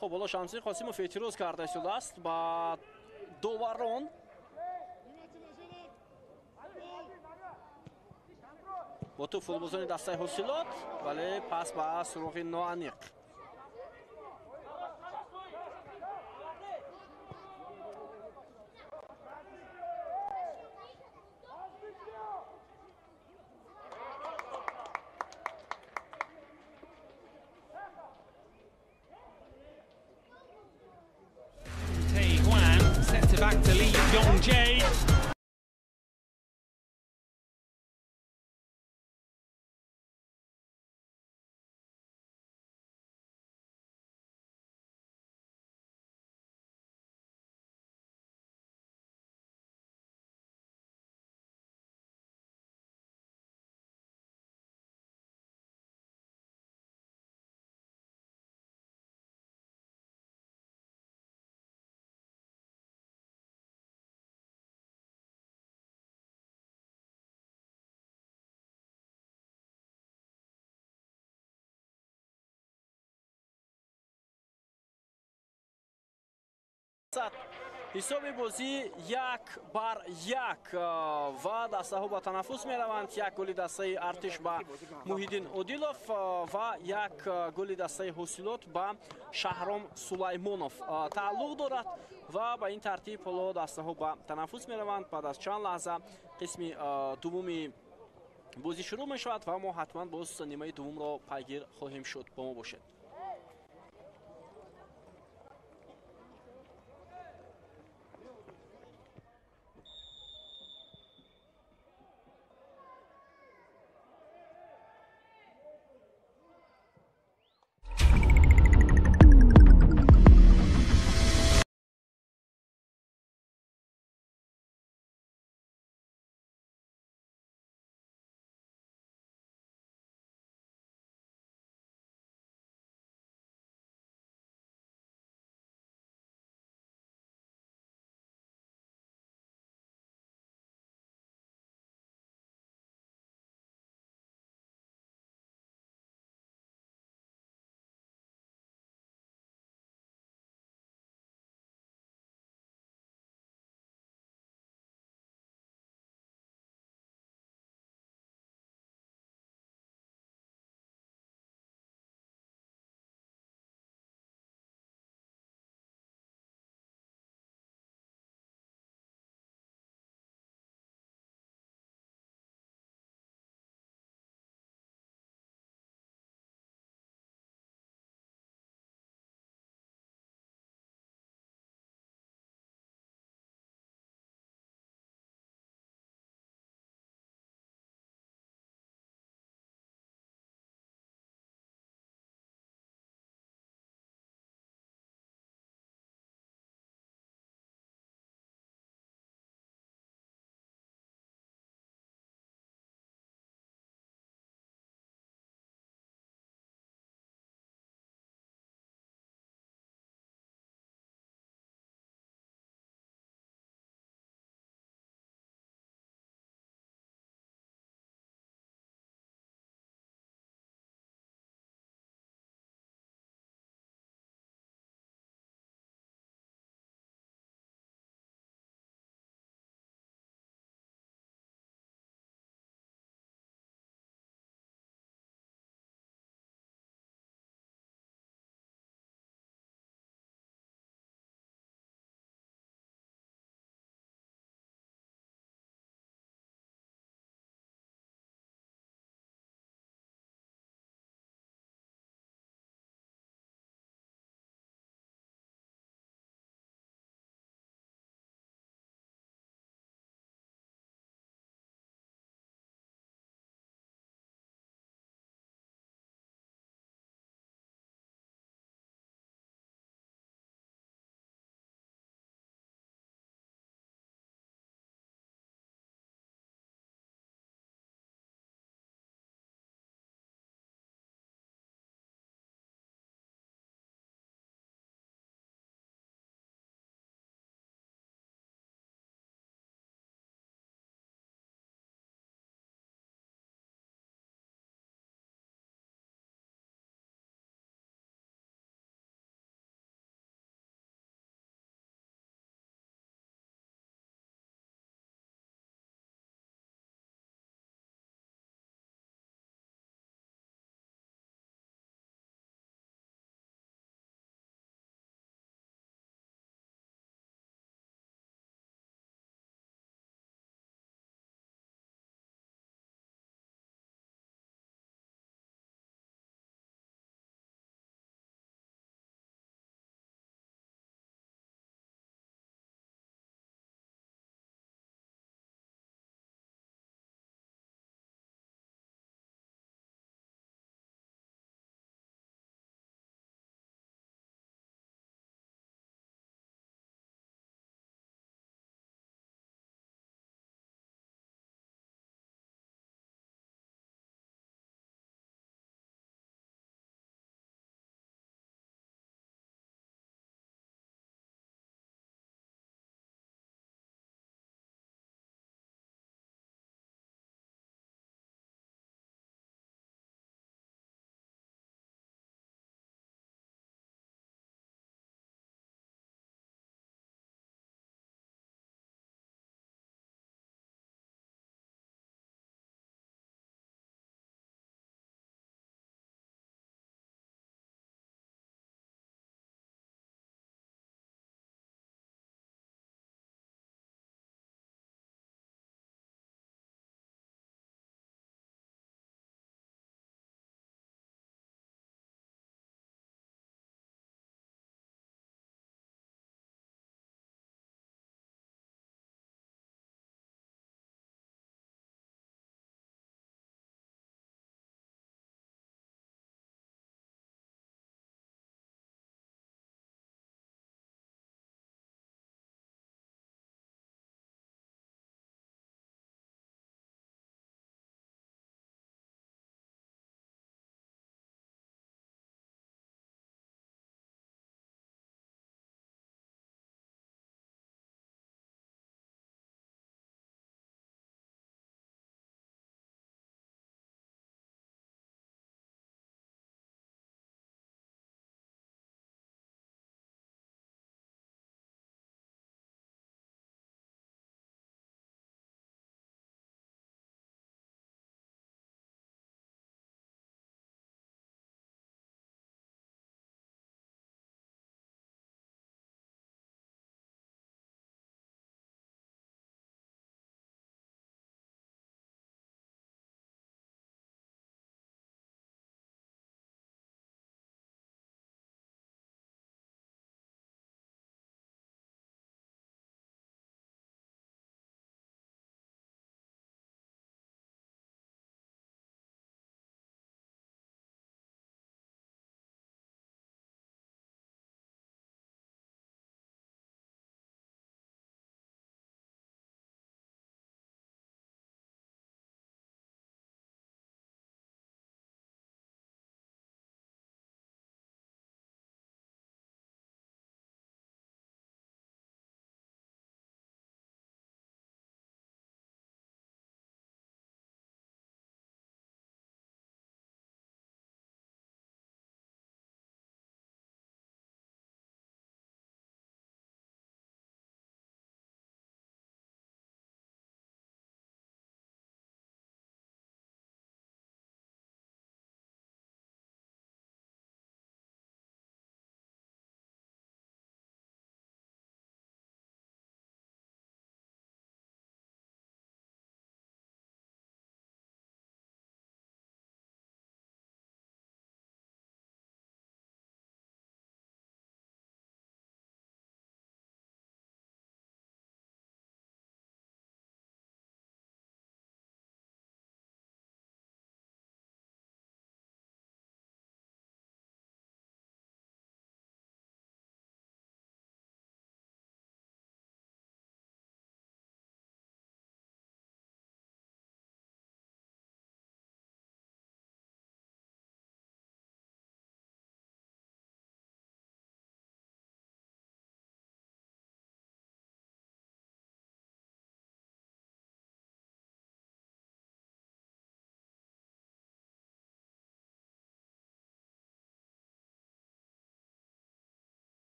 Хуб, ҳоло Шамсиддин Қосимов эътироз карда истодааст ба доварон. Бо тӯб футболбозони дастаи Ҳосилот, вале пас ба суроғи ноаниқ. Back to Lee Yong-jae. Ҳисоби бозӣ 1-1 ва дастаҳо ба танаффус мераванд. Як голи дастаи Артиш ба Муҳиддин Одилов ва як голи дастаи Ҳосилот ба Шаҳром Сулаймонов тааллуқ дорад ва ба ин тартиб ҳоло дастаҳо ба танаффус мераванд. Баъд аз чанд лаҳза қисми дуввуми бозӣ шурӯъ мешавад ва мо ҳатман боз нимаи дуввумро пайгир хоҳем шуд. Бо мо бошед.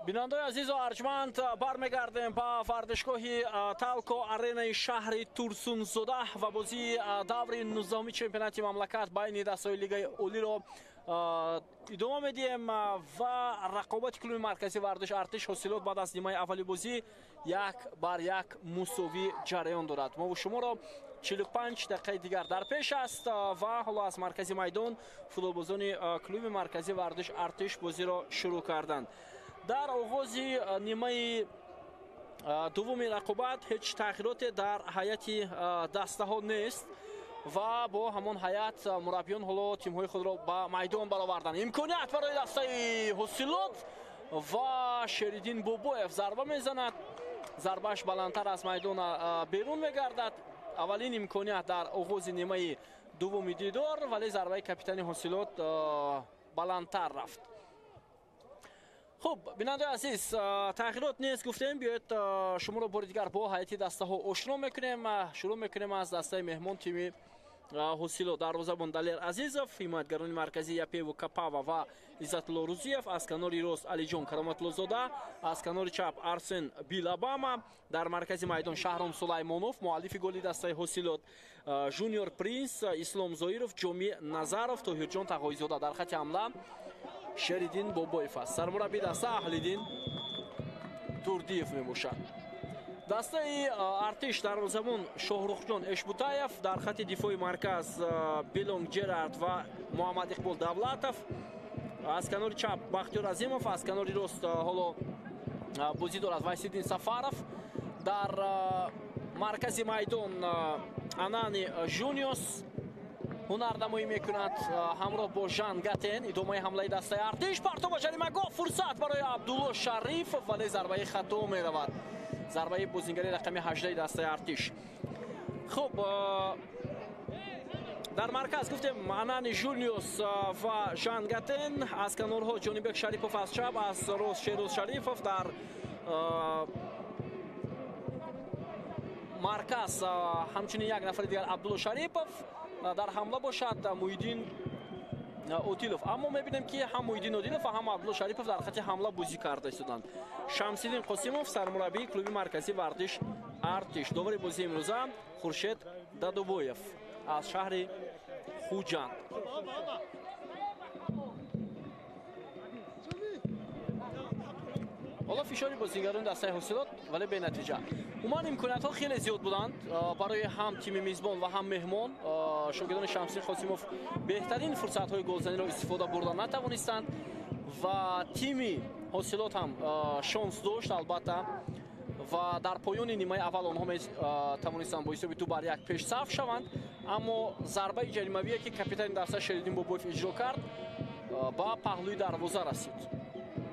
Бинандаои азизу арҷманд, бармегардем ба варзишгоҳи Талко Аренаи шаҳри Турсунзода ва бозии даври 19-уми чемпионати мамлакат байни дастаҳои Лигаи Олиро идома медиҳем ва рақобати клуби марказии варзиш Артиш Ҳосилот баъд аз нимаи аввали бозӣ 1-1 мусовӣ ҷараён дорад. Мову шуморо 45 дақиқаи дигар дар пеш аст ва ҳоло аз маркази майдон футболбозони клуби марказии варзиш Артиш бозиро шурӯъ карданд. Дар оғози нимаи дуввуми рақобат ҳеҷ тағйироте дар ҳайати дастаҳо нест ва бо ҳамон ҳайат мураббиён ҳоло тимҳои худро ба майдон бароварданд. Имконият барои дастаи Ҳосилот ва Шериддин Бобоев зарба мезанад. Зарбааш баландтар аз майдон берун мегардад. Аввалин имконият дар оғози нимаи дуввуми дидор, вале зарбаи капитани Ҳосилот баландтар рафт. Хуб, бинандаи азиз, тағйирот нест гуфтем. Биёед шуморо бори дигар бо ҳайати дастаҳо ошно мекунем. Шурӯъ мекунем аз дастаи меҳмон тими Ҳосилот. Дарвозабон Далер Азизов, ҳимоятгарони марказӣ Япеву Капава ва Иззатулло Рузиев, аз канори рост Алиҷон Кароматуллозода, аз канори чап Арсен Билабама, дар маркази майдон Шаҳром Сулаймонов, муаллифи голи дастаи Ҳосилот, Жуниор Принс, Ислом Зоиров, Ҷомӣ Назаров, Тоҳирҷон Тағоизода. Дар хати ҳамла Шериддин Бобоев аст. Сармураббии даста Аҳлиддин Турдиев мебошад. Дастаи Артиш дарвозабон Шоҳрухҷон Эшбутаев, дар хати дифои марказ Белонг Ҷерард ва Муҳаммад Иқбол Давлатов, аз канори чап Бахтиёр Азимов, аз канори рост ҳоло бозӣ дорад Вайсиддин Сафаров. Дар маркази майдон Анани Жуниос ҳунарнамоӣ мекунад ҳамроҳ бо Жан Гатен. Идомаи ҳамлаи дастаи Артиш, партова ҷаримагоҳ, фурсат барои Абдулло Шарифов, вале зарбаи хато меравад. Зарбаи бозингари рақами 18 дастаи Артиш. Хуб, дар марказ гуфтем Анани Жулиус ва Жан Гатен, аз канорҳо Ҷонибек Шарипов аз чап, аз рост Шероз Шарифов, дар марказ ҳамчунин як нафари дигар Абдулло Шарипов, дар ҳамла бошад Муҳиддин Одилов. Аммо мебинем, ки ҳам Муҳиддин Одилов ва ҳам Абдулло Шарипов дар хати ҳамла бозӣ карда истоданд. Шамсиддин Қосимов, сармураббии клуби марказии варзиш Артиш. Довари бозии имрӯза Хуршед Дадубоев аз шаҳри Хуҷанд. Ҳоло фишори бозигарони дастаи Ҳосилот, вале бенатиҷа. Умуман имкониятҳо хеле зиёд буданд барои ҳам тими мизбон ва ҳам меҳмон. Шогирдони Шамсиддин Қосимов беҳтарин фурсатҳои голзаниро истифода бурда натавонистанд ва тими Ҳосилот ҳам шонс дошт албатта, ва дар поёни нимаи аввал онҳо тавонистанд бо ҳисоби 2-1 пешсаф шаванд. Аммо зарбаи ҷаримавие, ки капитани даста Шериддин Бобоев иҷро кард, ба паҳлӯи дарвоза расид.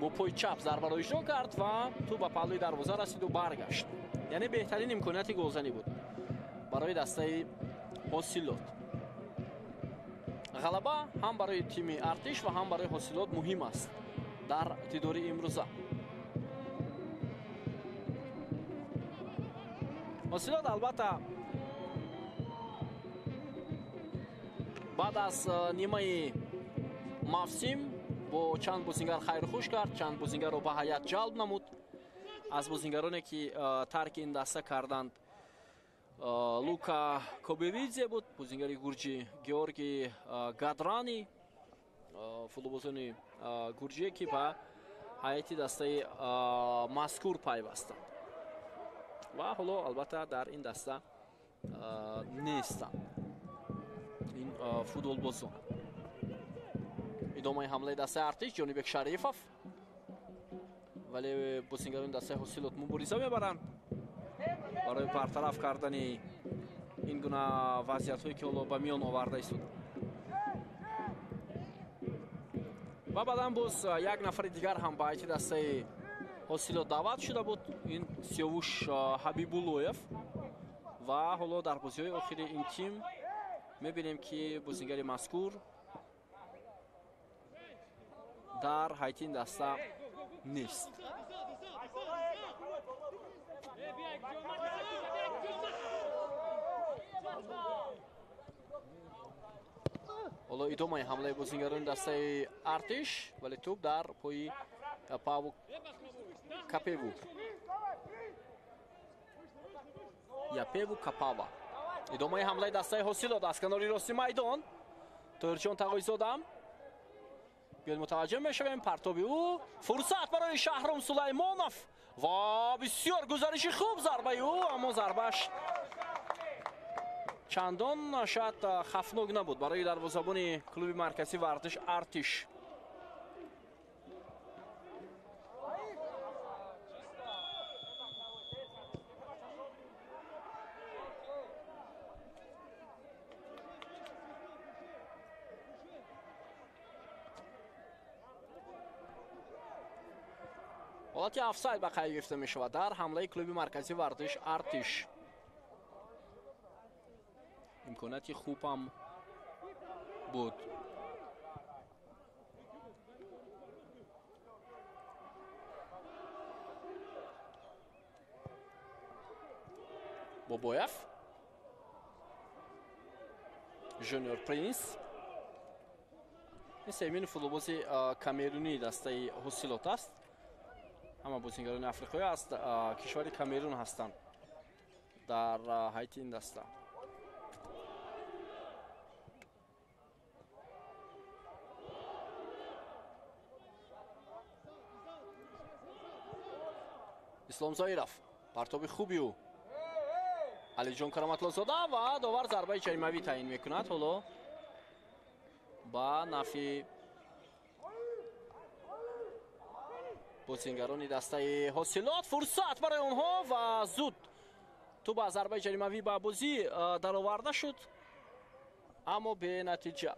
Бо пои чап зарбаро иҷро кард ва тӯп ба паҳлӯи дарвоза расиду баргашт. Яъне беҳтарин имконияти голзанӣ буд барои дастаи Ҳосилот. Ғалаба ҳам барои тими Артиш ва ҳам барои Ҳосилот муҳим аст дар дидори имрӯза. Ҳосилот албатта баъд аз нимаи мавсим бо чанд бозингар хайрхуш кард, чанд бозингарро ба ҳайат ҷалб намуд. Аз бозингароне, ки тарки ин даста карданд, Лука Коберидзе буд, бозингари гурҷи, Георги Гадрани, футболбозони гурҷие, ки ба ҳайати дастаи мазкур пайвастанд ва ҳоло албатта дар ин даста нестанд ин футболбозон. Идомаи ҳамлаи дастаи Артиш, Ҷонибек Шарифов, вале бозингарони дастаи Ҳосилот мубориза мебаранд барои бартараф кардани ин гуна вазъиятҳое, ки ҳоло ба миён оварда истод. Ва баъдан боз як нафари дигар ҳам ба ҳайати дастаи Ҳосилот даъват шуда буд, ин Сиёвуш Ҳабибуллоев, ва ҳоло дар бозиҳои охири ин тим мебинем, ки бозингари мазкур дар ҳайати ин даста нест. Ҳоло идомаи ҳамлаи бозингарони дастаи Артиш, вале тӯп дар пои Паву Капеву. Япеву Капава. Идомаи ҳамлаи дастаи Ҳосилот аз канори рости майдон. Тоҳирҷон Тағоизода. Биёед мутаваҷҷеҳ мешавем. Партоби ӯ. Фурсат барои Шаҳром Сулаймонов ва бисёр гузариши хуб зарбаи ӯ, аммо зарбаш чандон шояд хафнок набуд барои дарвозабони клуби марказии варзиш Артиш. Ҳолати офсайд ба қайд гирифта мешавад дар ҳамлаи клуби марказии варзиш Артиш. Имконияти хуб ҳам буд. Бобоев, Жуниор Принс, ин сеюмин футболбози камерунии дастаи Ҳосилот аст. Ҳама бозингарони африқоӣ аз кишвари Камерун ҳастанд дар ҳайати ин даста. Ислом Зоиров, партоби хуби ӯ. Алиҷон Кароматлозода ва довар зарбаи ҷаримавӣ таъин мекунад. Ҳоло ба нафи бозингарони дастаи Ҳосилот фурсат барои онҳо ва зуд тӯб аз зарбаи ҷаримавӣ ба бозӣ дароварда шуд, аммо бенатиҷа.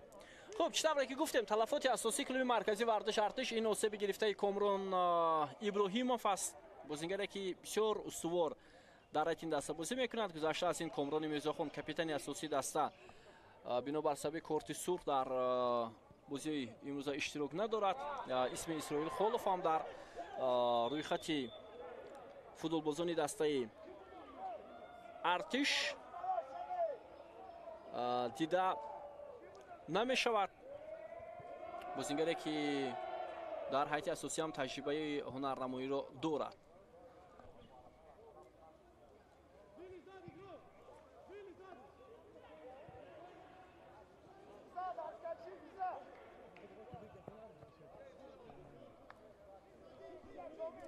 Хуб, чӣ тавре ки гуфтем, талафоти асосии клуби марказии варзиш Артиш ин осеби гирифтаи Комрон Иброҳимов аст, бозингаре ки бисёр устувор дар ҳайати ин даста бозӣ мекунад. Гузашта аз ин Комрони Мирзохон, капитани асосии даста, бинобар сабаби корти сурх дар бозии имрӯза иштирок надорад. Исми Исроил Холов ҳам дар рӯйхати футболбозони дастаи Артиш дида намешавад. Бозингаре ки дар ҳайати асосӣ ҳам таҷрибаи ҳунарнамоиро дорад.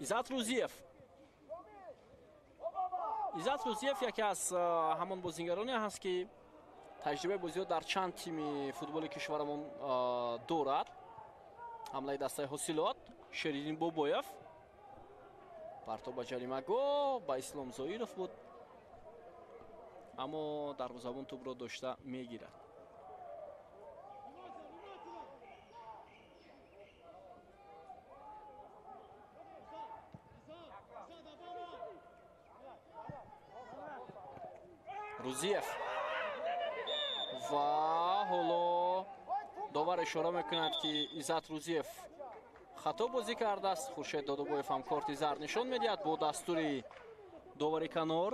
Иззат Рӯзиев. Иззат Рӯзиев яке аз ҳамон бозингароне ҳаст ки таҷрибаи бозиҳо дар чанд тими футболи кишварамон дорад. Ҳамлаи дастаи Ҳосилот, Шеридин Бобоев, партоб ба ҷаримагоҳ ба Ислом Зоиров буд, аммо дарвозабон тӯбро дошта мегирад. Рӯзиев ва ҳоло довар ишора мекунад ки Иззат Рӯзиев хато бозӣ кардааст. Хуршед Додобоев ҳам корти зард нишон медиҳад бо дастури довари канор.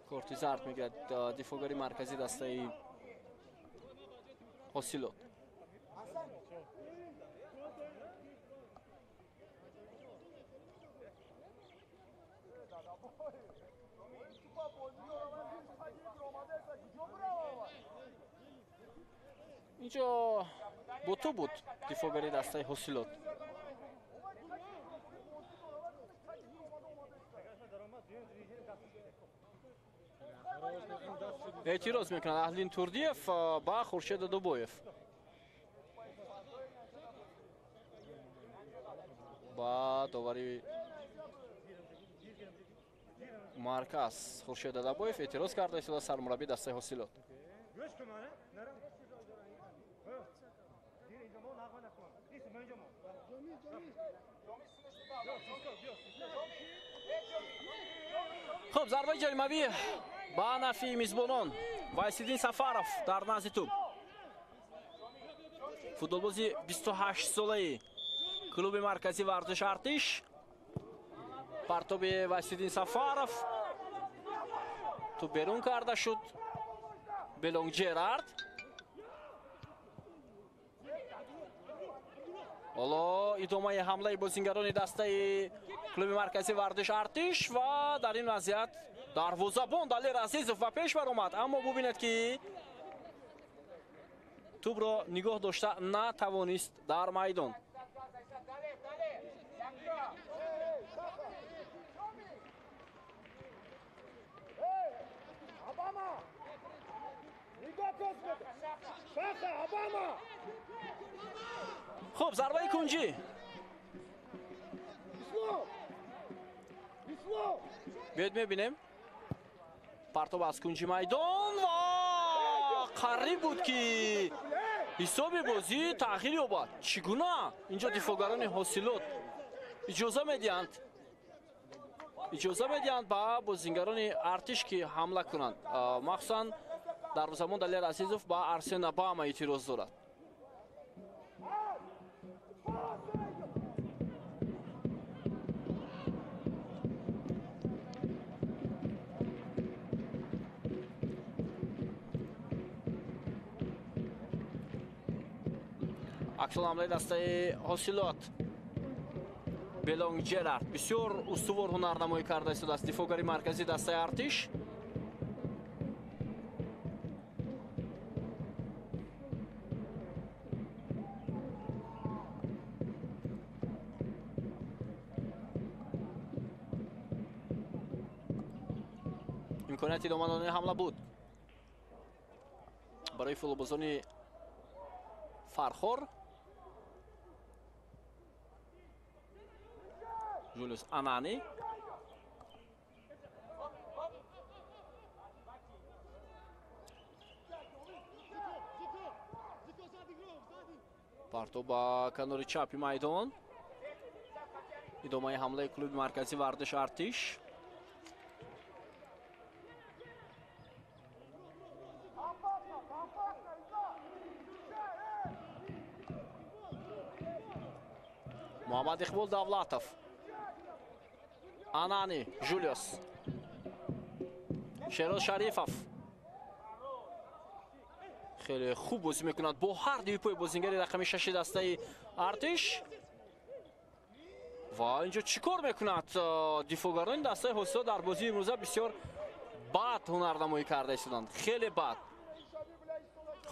Корти зард мегирад дифоъгари марказии дастаи Ҳосилот. Инҷо бо ту буд дифоъгари дастаи Ҳосилот. Эътироз мекунад Аҳлин Турдиев ба Хуршед Додобоев. Ба довари марказ Хуршед Додобоев эътироз карда истода сармураббии дастаи Ҳосилот. Хуб, зарбаи ҷаримавӣ ба нафи мизбонон. Вайсиддин Сафаров дар назди тӯб. Футболбози 28-солаи клуби марказии варзиш Артиш. Партоби Вайсиддин Сафаров. Тӯб берун карда шуд. Белонг Джерард. Ҳоло идомаи ҳамлаи бозингарони дастаи клуби марказии варзиш Артиш ва дар ин вазъият дарвозабон Далер Азизов ба пеш баромад, аммо бубинед ки тӯбро нигоҳ дошта натавонист дар майдон. Хуб, зарбаи кунҷӣ. Биёед мебинем. Партоб аз кунҷи майдон ва қариб буд ки ҳисоби бозӣ тағйир ёбад. Чӣ гуна инҷо дифоъгарони Ҳосилот иҷоза медиҳанд, ба бозингарони Артиш ки ҳамла кунанд. Махсусан дарвозабон Далер Азизов ба Арсен Обама эътироз дорад. Аксул ҳамлаи дастаи Ҳосилот. Белонг Ҷерард бисёр устувор ҳунарнамоӣ карда истодааст. Дифоъгари марказии дастаи Артиш. Имконияти идома додани ҳамла буд барои футболбозони Фархор. Жулиус Анани. Партоб ба канори чапи майдон. Идомаи ҳамлаи клуби марказии варзиш Артиш. Муҳаммад Иқбол Давлатов. Анани, Жулиус. Шероз Шарифов. Хеле хуб бозӣ мекунад бо ҳар дуи пои бозингари рақами 6 дастаи Артиш. Ва инҷо чӣ кор мекунад? Дифоъгарони дастаи Ҳосилот дар бозии имрӯза бисёр бад ҳунарнамоӣ карда истоданд. Хеле бад.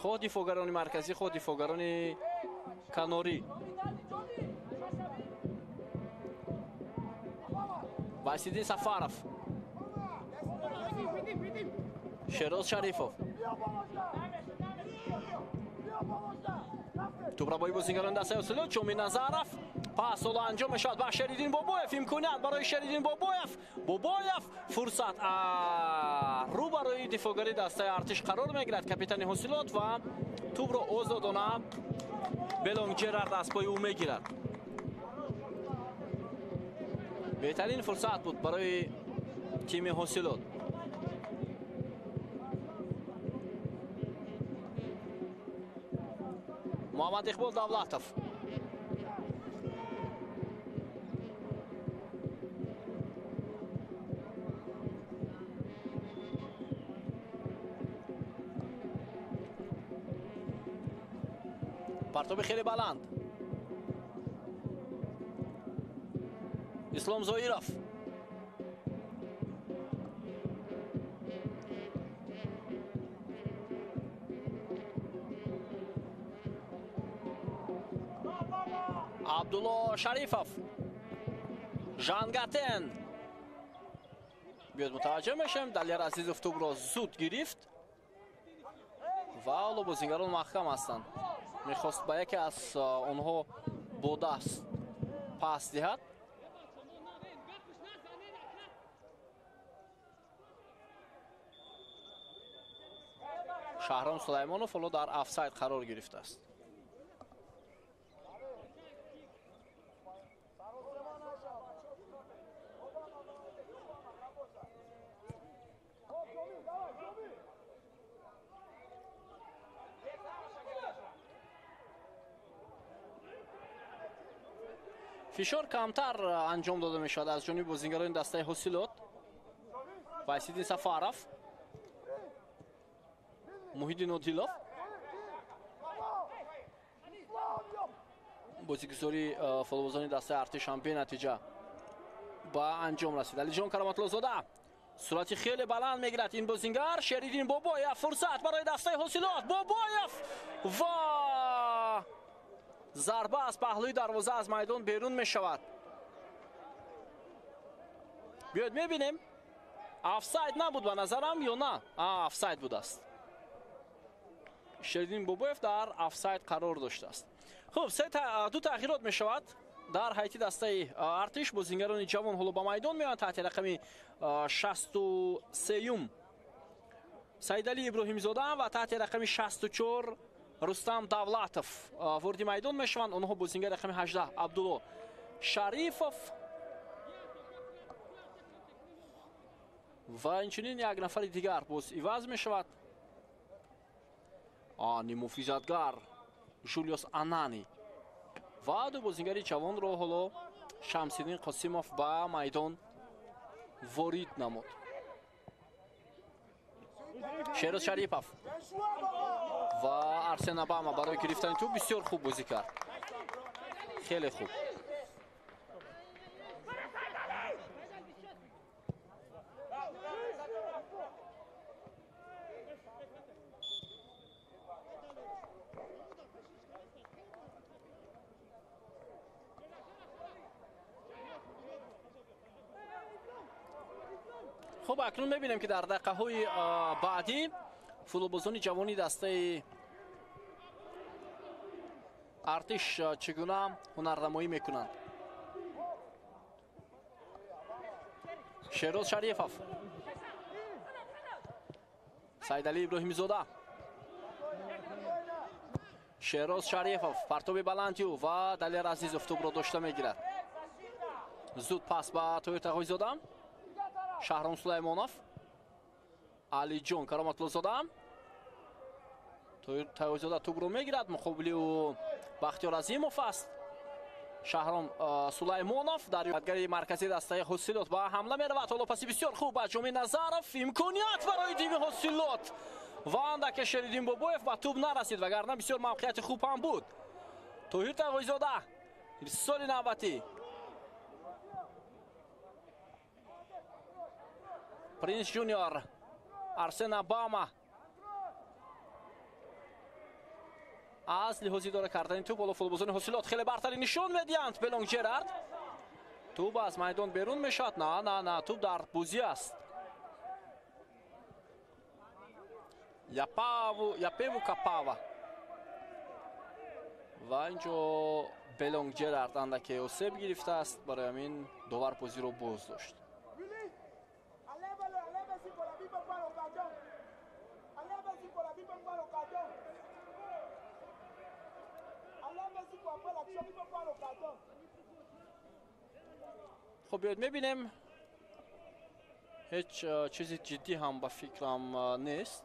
Хоҳ дифоъгарони марказӣ, хоҳ дифоъгарони канорӣ. Васидин Сафаров. Шероз Шарифов. Тӯбрабои бозингарони дастаи Ҳосилот Ҷомӣ Назаров. Пас ҳоло анҷом мешавад ба Шериддин Бобоев. Имконият барои Шериддин Бобоев. Бобоев фурсат рӯ барои дифоъгари дастаи Артиш қарор мегирад капитани Ҳосилот ва тӯбро озодона Белонг Ҷерард аз пои ӯ мегирад. Беҳтарин фурсат буд барои тими Ҳосилот. Муҳаммад Иқбол Давлатов. Партоби хеле баланд. Ислом Зоиров. Абдулло Шарифов. Жангатен. Биёд мутаваҷҷӯҳ мешавем. Далер Азизов тӯбро зуд гирифт ва ҳоло бозингарон маҳкам ҳастанд. Мехост ба яке аз онҳо бо даст пас диҳад. Шаҳром Сулаймонов ҳоло дар офсайд қарор гирифтааст. Фишор камтар анҷом дода мешавад аз ҷониби бозингарони дастаи Ҳосилот. Вайсиддин Сафаров, Муҳиддин Одилов. Бозигузории футболбозони дастаи Артиш ҳам бенатиҷа ба анҷом расид. Алиҷон Кароматуллозода суръати хеле баланд мегирад ин бозингар. Шериддин Бобоев, фурсат барои дастаи Ҳосилот. Бобоев ва зарба аз паҳлӯи дарвоза аз майдон берун мешавад. Биёед мебинем, офсайд набуд ба назарам ё на? Офсайд будааст. Шериддин Бобоев дар офсайд қарор доштааст. Хуб, ду таъхирот мешавад дар ҳайати дастаи Артиш. Бозингарони ҷавон ҳоло ба майдон меоянд. Таҳти рақами 63 Саидалӣ Иброҳимзода ва таҳти рақами 64 Рустам Давлатов вориди майдон мешаванд. Онҳо бозингари рақами 18 Абдулло Шарифов ва инчунин як нафари дигар боз иваз мешавад. Нимуфизатгар Жулиус Анани ва ду бозингари ҷавонро ҳоло Шамсиддин Қосимов ба майдон ворид намуд. Шероз Шарипов ва Арсен Обама барои гирифтани тӯб бисёр хуб бозӣ кард. Хеле хуб. Хуб, акнун мебинем, ки дар дақиқаҳои баъдӣ футболбозони ҷавони дастаи Артиш чӣ гуна ҳунарнамоӣ мекунанд. Шероз Шарифов, Саидалӣ Иброҳимзода, Шероз Шарифов, партоби баландию ва Далер Азизов тӯбро дошта мегирад. Зуд пас ба Тоҳир Тағойзода, Шаҳром Сулаймонов, Алиҷон Кароматуллозода. Тоҳир Тағойзода тӯбро мегирад, муқобили ӯ Бахтиёр Азимов аст. Шаҳром Сулаймонов дар ядгари марказии дастаи Ҳосилот ба ҳамла меравад. Ҳоло паси бисёр хуб ба Ҷомӣ Назаров, имконият барои тими Ҳосилот ва андаке Шериддин Бобоев ба тӯб нарасид, вагарна бисёр мавқеияти хуб ҳам буд. Тоҳир Тағойзода, ирсоли навбатӣ. Принс Жуниор, Арсен Обама аз лиҳози идора кардани тӯб ҳоло футболбозони Ҳосилот хеле бартарӣ нишон медиҳанд. Белонг Жерард, тӯб аз майдон берун мешавад. На, на, на, тӯб дар бозӣ аст. Япеву Капава ва инҷо Белонг Жерард андаке осеб гирифтааст, барои ҳамин довар бозиро боз дошт. Хуб, биёед мебинем, ҳеҷ чизи ҷиддӣ ҳам ба фикрам нест.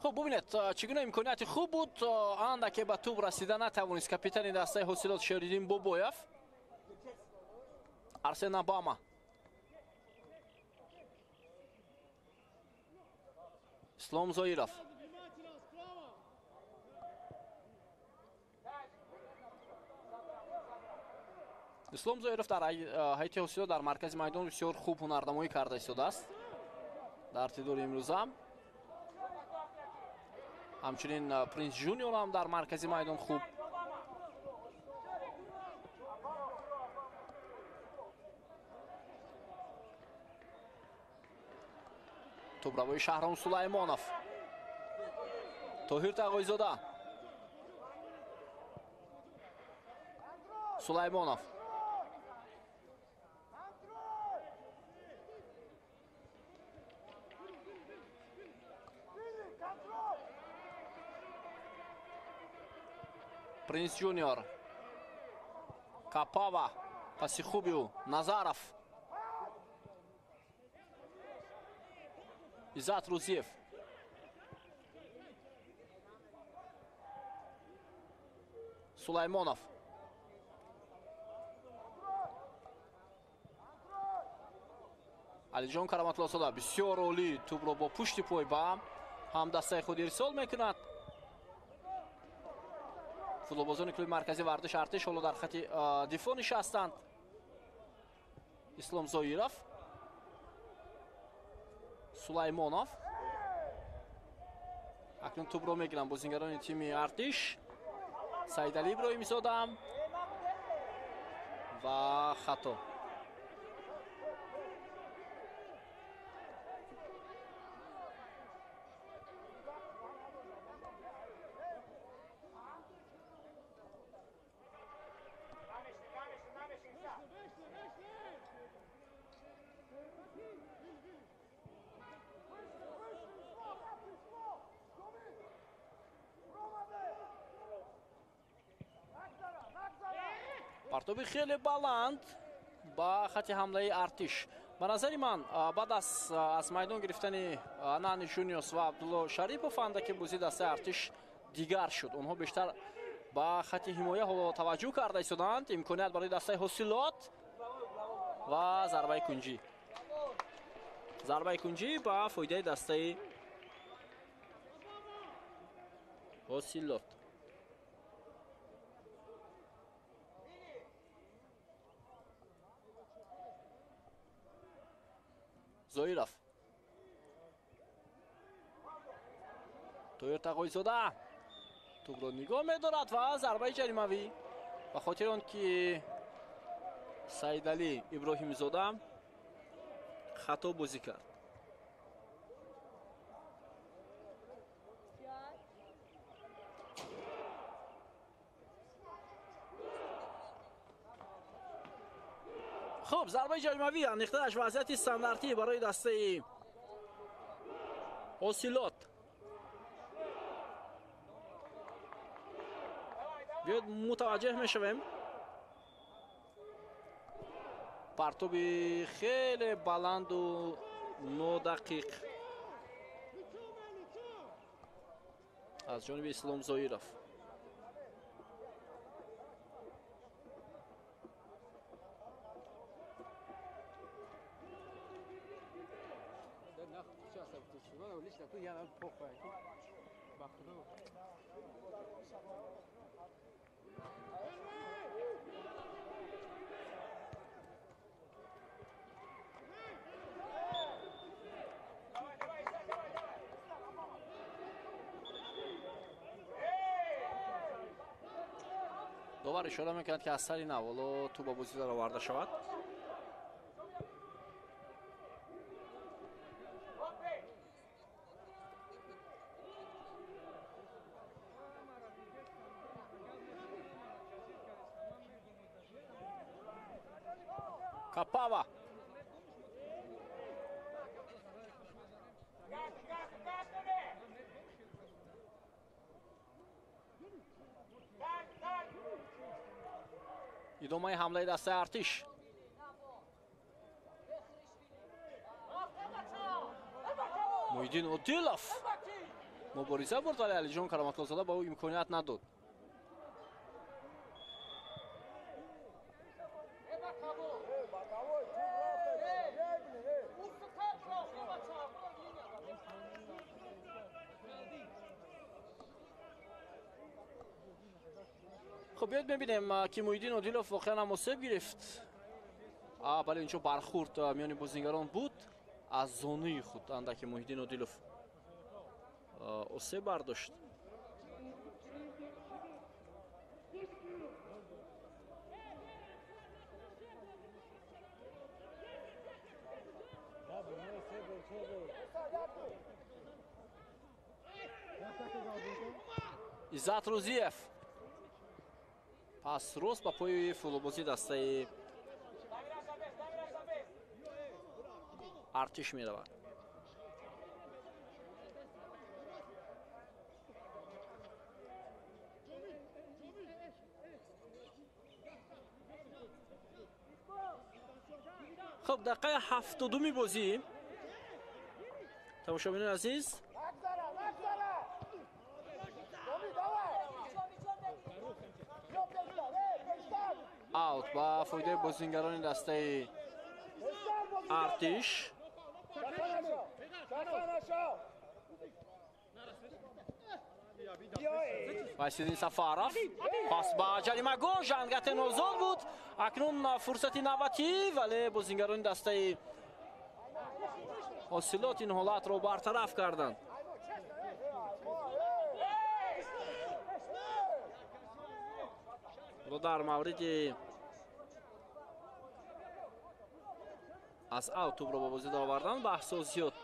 Хуб, бубинед, чӣ гуна имконияти хуб буд, андаке ба тӯб расида натавонист капитани дастаи Ҳосилот Шериддин Бобоев. Арсен Обама, Ислом Зоиров, Ислом Зоиров дар ҳайати Ҳосилот дар маркази майдон бисёр хуб ҳунарнамоӣ карда истодааст дар тидори имрӯза. Ҳамчунин Принс Жуниор ҳам дар маркази майдон хуб. Тӯбравои Шаҳром Сулаймонов, Тоҳир Тағойзода, Сулаймонов, Принс Жуниор, Капава, паси хуби ӯ, Назаров, Иззат Рӯзиев. Сулаймонов. Алиҷон Кароматллозода бисёр олӣ тӯбро бо пушти пой ба ҳамдастаи худ ирсол мекунад. Футболбозони клуби марказии варзиши Артиш ҳоло дар хати дифоъ нишастанд. Ислом Зоиров, Сулаймонов. Акнун тӯбро мегиранд бозингарони тими Артиш. Саидалӣ Иброҳимзода ва хато. Партоби хеле баланд ба хати ҳамлаи Артиш. Ба назари ман, баъд аз майдон гирифтани Нани Жуниос ва Абдулло Шарипов андаке бозии дастаи Артиш дигар шуд. Онҳо бештар ба хати ҳимоя ҳоло таваҷҷӯҳ карда истодаанд. Имконият барои дастаи Ҳосилот ва зарбаи кунҷӣ. Зарбаи кунҷӣ ба фоидаи дастаи Ҳосилот. Зоиров. Тоир Тағоизода тӯбро нигоҳ медорад ва зарбаи ҷаримавӣ. Ба хотири он ки Саидалӣ Иброҳимзода хато бозӣ кард. Хуб, зарбаи ҷаримавӣ андехтааш вазъияти стандартӣ барои дастаи Ҳосилот. Биёед мутаваҷҷеҳ мешавем. Партоби хеле баланду нодақиқ аз ҷониби Ислом Зоиров. Довар ишора мекунад, ки аз сари нав ҳоло тӯб ба бозӣ дароварда шавад. Капава. Идомаи ҳамлаи дастаи Артиш. Муҳиддин Одилов мубориза бурд, вале Алиҷон Кароматллозода ба ӯ имконият надод. Хуб, биёед мебинем, ки Муҳиддин Одилов воқеан ҳам осеб гирифт. Бале, инҷо бархӯрд миёни бозингарон буд. Аз зонуи худ андаке Муҳиддин Одилов осеб бардошт. Иззат Рӯзиев пас рост ба пои футболбозии дастаи Артиш меравад. Хуб, дақиқаи 72-ми бозӣ. Тамошобинони азиз, Аут ба фоидаи бозингарони дастаи Артиш. Вайсиддин Сафаров пас ба ҷаримагоҳ, Жангатен озод буд. Акнун фурсати навбатӣ, вале бозингарони дастаи Ҳосилот ин ҳолатро бартараф карданд. Дар мавриди аз аут тӯбро ба бозӣ даровардан баҳсҳо зиёд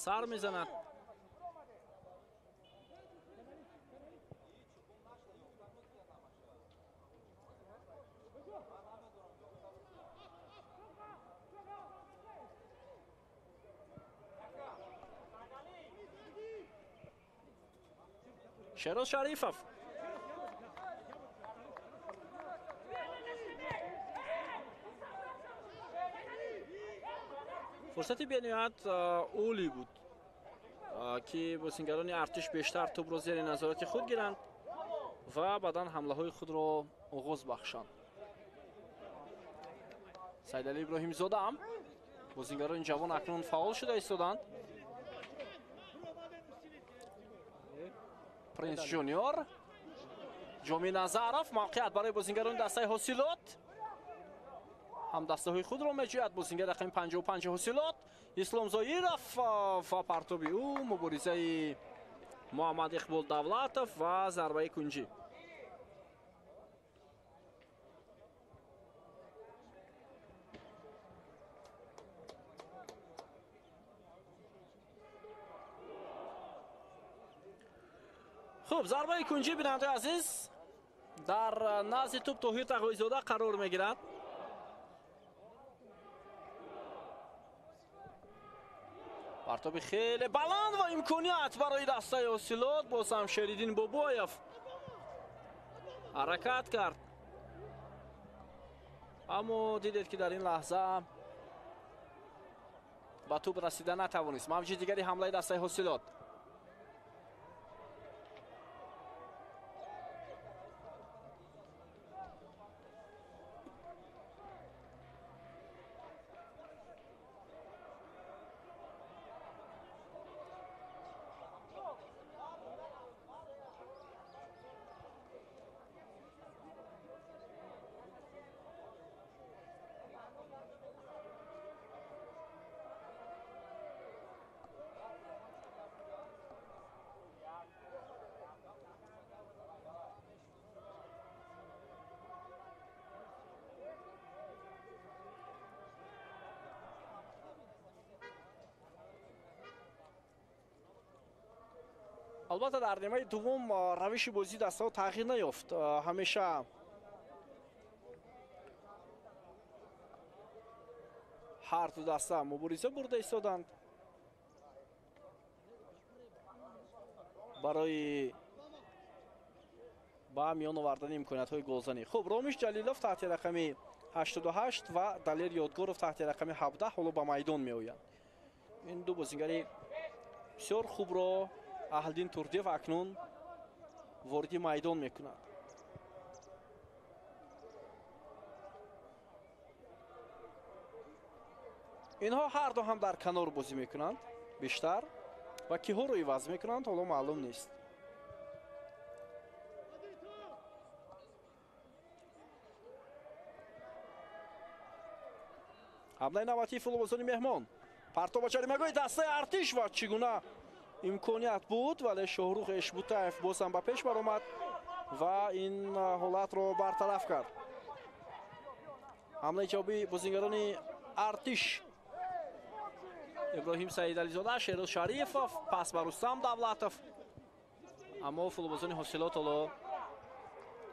сар мезанад. Шероз Шарифов фурсати бениҳоят олӣ буд, ки бозингарони Артиш бештар тӯбро зери назорати худ гиранд ва баъдан ҳамлаҳои худро оғоз бахшанд. Сайдалӣ Иброҳимзода ҳам бозингарони ҷавон акнун фаъол шуда истоданд. Принс Жуниор, Ҷомӣ Назаров, мавқеият барои бозингарони дастаи Ҳосилот. Ҳам дастаҳои худро меҷӯяд бозингар рақами 55 Ҳосилот. Ислом Зоиров ва партоби ӯ, муборизаи Муҳаммад Иқбол Давлатов ва зарбаи кунҷӣ. Хуб, зарбаи кунҷӣ, бинандаи азиз, дар назди тӯб Тоҳир Тағоизода қарор мегирад. Партоби хеле баланд ва имконият барои дастаи Ҳосилот. Боз ҳам Шериддин Бобоев ҳаракат кард, аммо дидед, ки дар ин лаҳза ба тӯб расида натавонист. Мавҷи дигари ҳамлаи дастаи Ҳосилот. Албатта, дар нимаи дуввум равиши бозии дастаҳо тағйир наёфт. Ҳамеша ҳар ду даста мубориза бурда истоданд барои ба миён овардани имкониятҳои голзанӣ. Хуб, Ромиш Ҷалилов таҳти рақами 88 ва Далер Ёдгоров таҳти рақами 17 ҳоло ба майдон меоянд. Ин ду бозингари бисёр хубро Аҳлиддин Турдиев акнун вориди майдон мекунад. Инҳо ҳар ду ҳам дар канор бозӣ мекунанд бештар ва киҳоро иваз мекунанд, ҳоло маълум нест. Ҳамлаи навбатии футболбозони меҳмон. Партоб ба ҷаримагоҳи дастаи Артиш ва чӣ гуна имконият буд, вале Шоҳрух Эшбутаев боз ҳам ба пеш баромад ва ин ҳолатро бартараф кард. Ҳамлаи ҷавобии бозингарони Артиш. Иброҳим Саидализода, Шероз Шарифов, пас ба Рустам Давлатов. Аммо футболбозони Ҳосилот ҳоло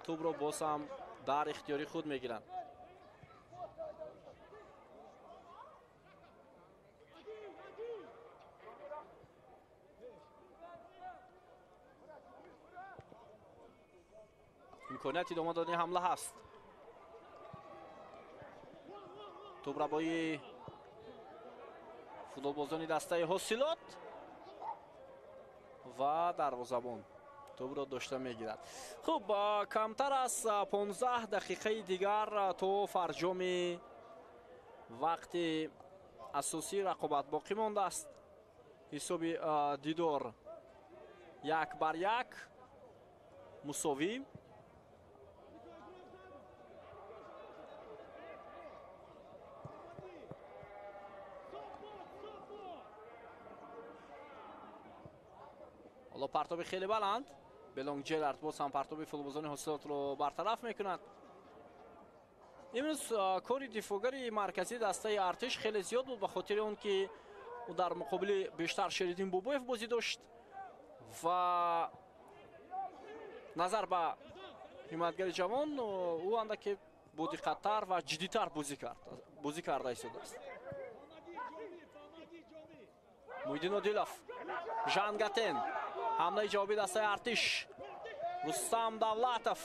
тӯбро боз ҳам дар ихтиёри худ мегиранд. Имконият идома додани ҳамла ҳаст. Тӯбрабои футболбозони дастаи Ҳосилот ва дарвозабон Тӯбро дошта мегирад. Хуб, камтар аз 15 дақиқаи дигар то фарҷоми вақти асосии рақобат боқӣ мондааст. Ҳисоби дидор 1-1 мусовӣ. Ҳоло партоби хеле баланд. Белонг Ҷерард боз ҳам партоби футболбозони ҳосилотро бартараф мекунад. Имрӯз кори дифоъгари марказии дастаи Артиш хеле зиёд буд, ба хотири он ки ӯ дар муқобили бештар Шериддин Бобоев бозӣ дошт ва назар ба ҳимоятгари ҷавон ӯ андаке бодиққаттар ва ҷиддитар бозӣ карда истодааст. Муҳиддин Одилов, Жангатен, ҳамлаи ҷавобии дастаи Артиш, Рустам Давлатов,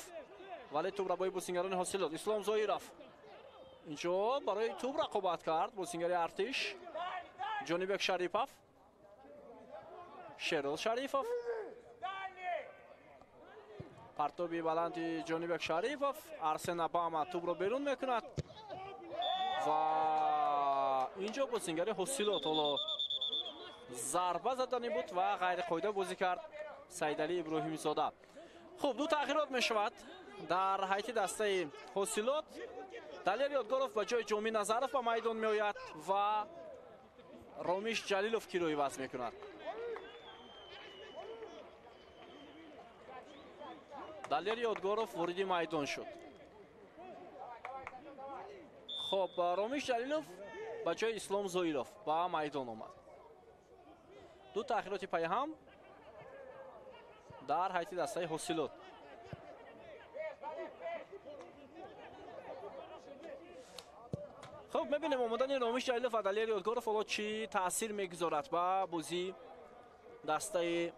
вале тӯбрабои бозингарони ҳосилот. Ислом Зоиров инҷо барои тӯб рақобат кард бозингари Артиш. Ҷонибек Шарипов, Шерол Шарифов, партоби баланди Ҷонибек Шарипов. Арсен Абама тӯбро берун мекунад ва инҷо бозингари ҳосилот ҳоло зарба задани буд ва ғайриқоида бозӣ кард Саидалӣ Иброҳимзода. Хуб, ду тағйирот мешавад дар ҳайати дастаи ҳосилот. Далер Ёдгоров ба ҷои Ҷомӣ Назаров ба майдон меояд ва Ромиш Ҷалилов киро иваз мекунад. Далер Ёдгоров вориди майдон шуд. Хуб, Ромиш Ҷалилов ба ҷои Ислом Зоиров ба майдон омад. Ду тағйироти пайҳам дар ҳайати дастаи ҳосилот. Хуб, мебинем омадани Ромиш Ҷалилов ва Далер Ёдгоров ҳоло чӣ таъсир мегузорад ба бозии дастаи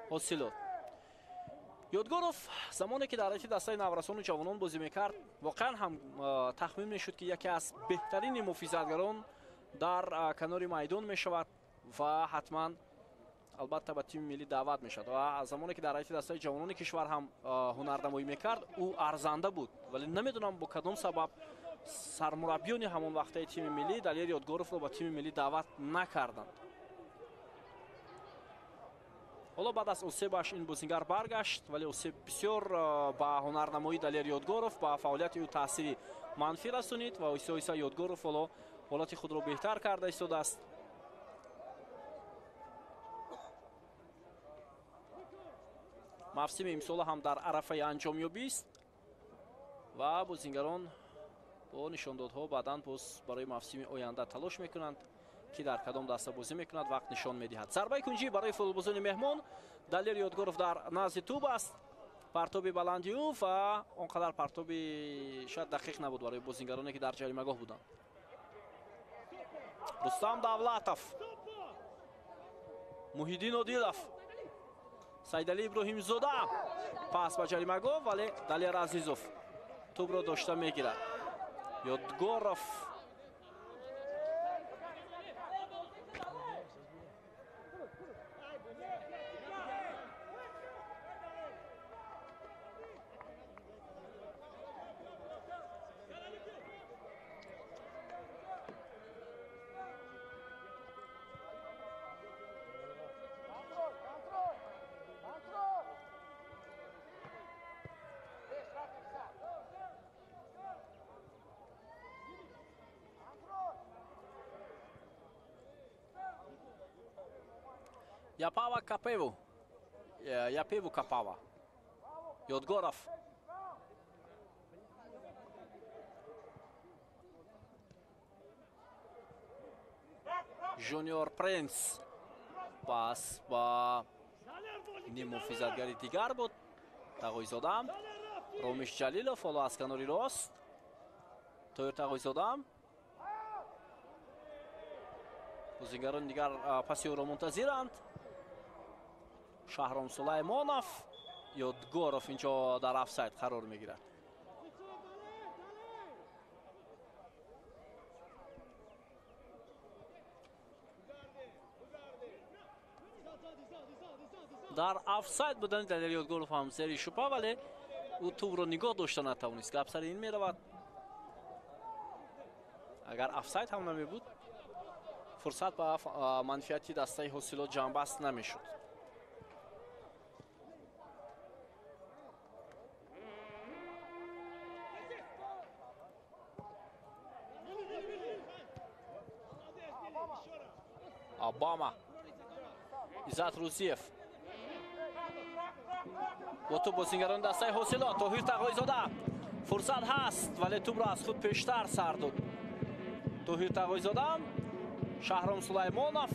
ҳосилот. Ёдгоров замоне ки дар ҳайати дастаи наврасону ҷавонон бозӣ мекард, воқеан ҳам тахмин мешуд, ки яке аз беҳтарини муҳофизатгарон дар канори майдон мешавад ва ҳатман албатта ба тими миллӣ даъват мешавад. Ва замоне ки дар ҳайати дастаи ҷавонони кишвар ҳам ҳунарнамоӣ мекард, ӯ арзанда буд, вале намедонам бо кадом сабаб сармураббиёни ҳамон вақтаи тими миллӣ Далер Ёдгоровро ба тими миллӣ даъват накарданд. Ҳоло баъд аз осебаш ин бозингар баргашт, вале осеб бисёр ба ҳунарнамоии Далер Ёдгоров, ба фаъолияти ӯ таъсири манфӣ расонид ва оҳиста оҳиста Ёдгоров ҳоло ҳолати худро беҳтар карда истодааст. Мавсими имсола ҳам дар арафаи анҷомёбист ва бозингарон бо нишондодҳо баъдан боз барои мавсими оянда талош мекунанд, ки дар кадом даста бозӣ мекунад вақт нишон медиҳад. Зарбаи кунҷӣ барои футболбозони меҳмон. Далер Ёдгоров дар назди тӯб аст. Партоби баланди ӯ ва он қадар партоби шояд дақиқ набуд барои бозингароне ки дар ҷаримагоҳ буданд. Рустам Давлатов, Муҳиддин Одилов, Саидалӣ Иброҳимзода, пас ба ҷаримагоҳ, вале Далер Азизов тӯбро дошта мегирад. Ёдгоров Япава Капеву. Япеву Капава. Ёдгоров. Жуниор Принс. Пас ба ниммуҳофизатгари дигар буд. Тағойзода. Ромиш Ҷалилов ҳоло аз канори рост. Тоир Тағойзода. Бозингарони дигар паси ӯро мунтазиранд. Шаҳром Сулаймонов. Ёдгоров инҷо дар офсайд қарор мегирад. Дар офсайд будани Далер Ёдгоров ҳам зери шубҳа, вале ӯ тӯбро нигоҳ дошта натавонист. Гап сари ин меравад. Агар офсайд ҳам намебуд, фурсат ба манфиати дастаи Ҳосилот ҷамъбаст намешуд. Обама, Иззат Рузиев бо тӯб бозингарони дастаи Ҳосилот. Тоҳир Тағоизода, фурсат ҳаст, вале тӯбро аз худ пештар сар дод Тоҳир Тағоизода. Шаҳром Сулаймонов,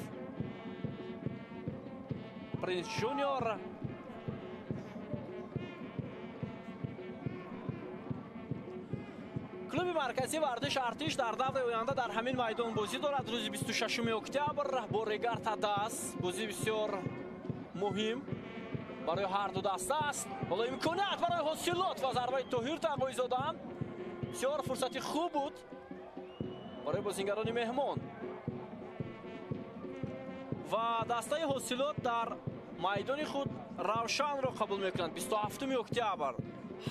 Принс Жуниор. Клуби марказии варзиш Артиш дар давраи оянда дар ҳамин майдон бозӣ дорад. Рӯзи 26 октябр бо Регар Тадас. Бозӣ бисёр муҳим барои ҳар ду даста аст. Ҳоло имконият барои Ҳосилот ва зарбаи Тоҳир Тағоизода. Бисёр фурсати хуб буд барои бозингарони меҳмон. Ва дастаи Ҳосилот дар майдони худ Равшанро қабул мекунанд 27 октябр.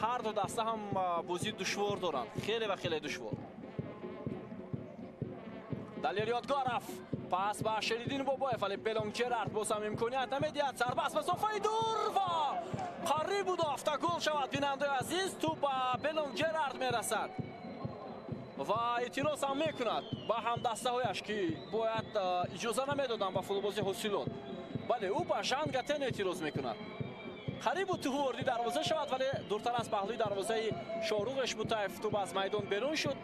Ҳар ду даста ҳам бозии душвор доранд, хеле ва хеле душвор. Далер Ёдгоров пас ба Шериддин Бобоев, вале Белонг Ҷерард боз ҳам имконият намедиҳад. Сарбаст масофаи дур ва қариб буд автогол шавад. Бинандаи азиз, тӯб ба Белонг Ҷерард мерасад ва эътироз ҳам мекунад ба ҳамдастаҳояш, ки бояд иҷоза намедоданд ба футболбози Ҳосилот. Бале, ӯ ба Жан Гатен эътироз мекунад. Қариб буд тӯб ворди дарвоза шавад, вале дуртар аз паҳлӯи дарвозаи Шоҳрух Эшбутаев тӯб аз майдон берун шуд.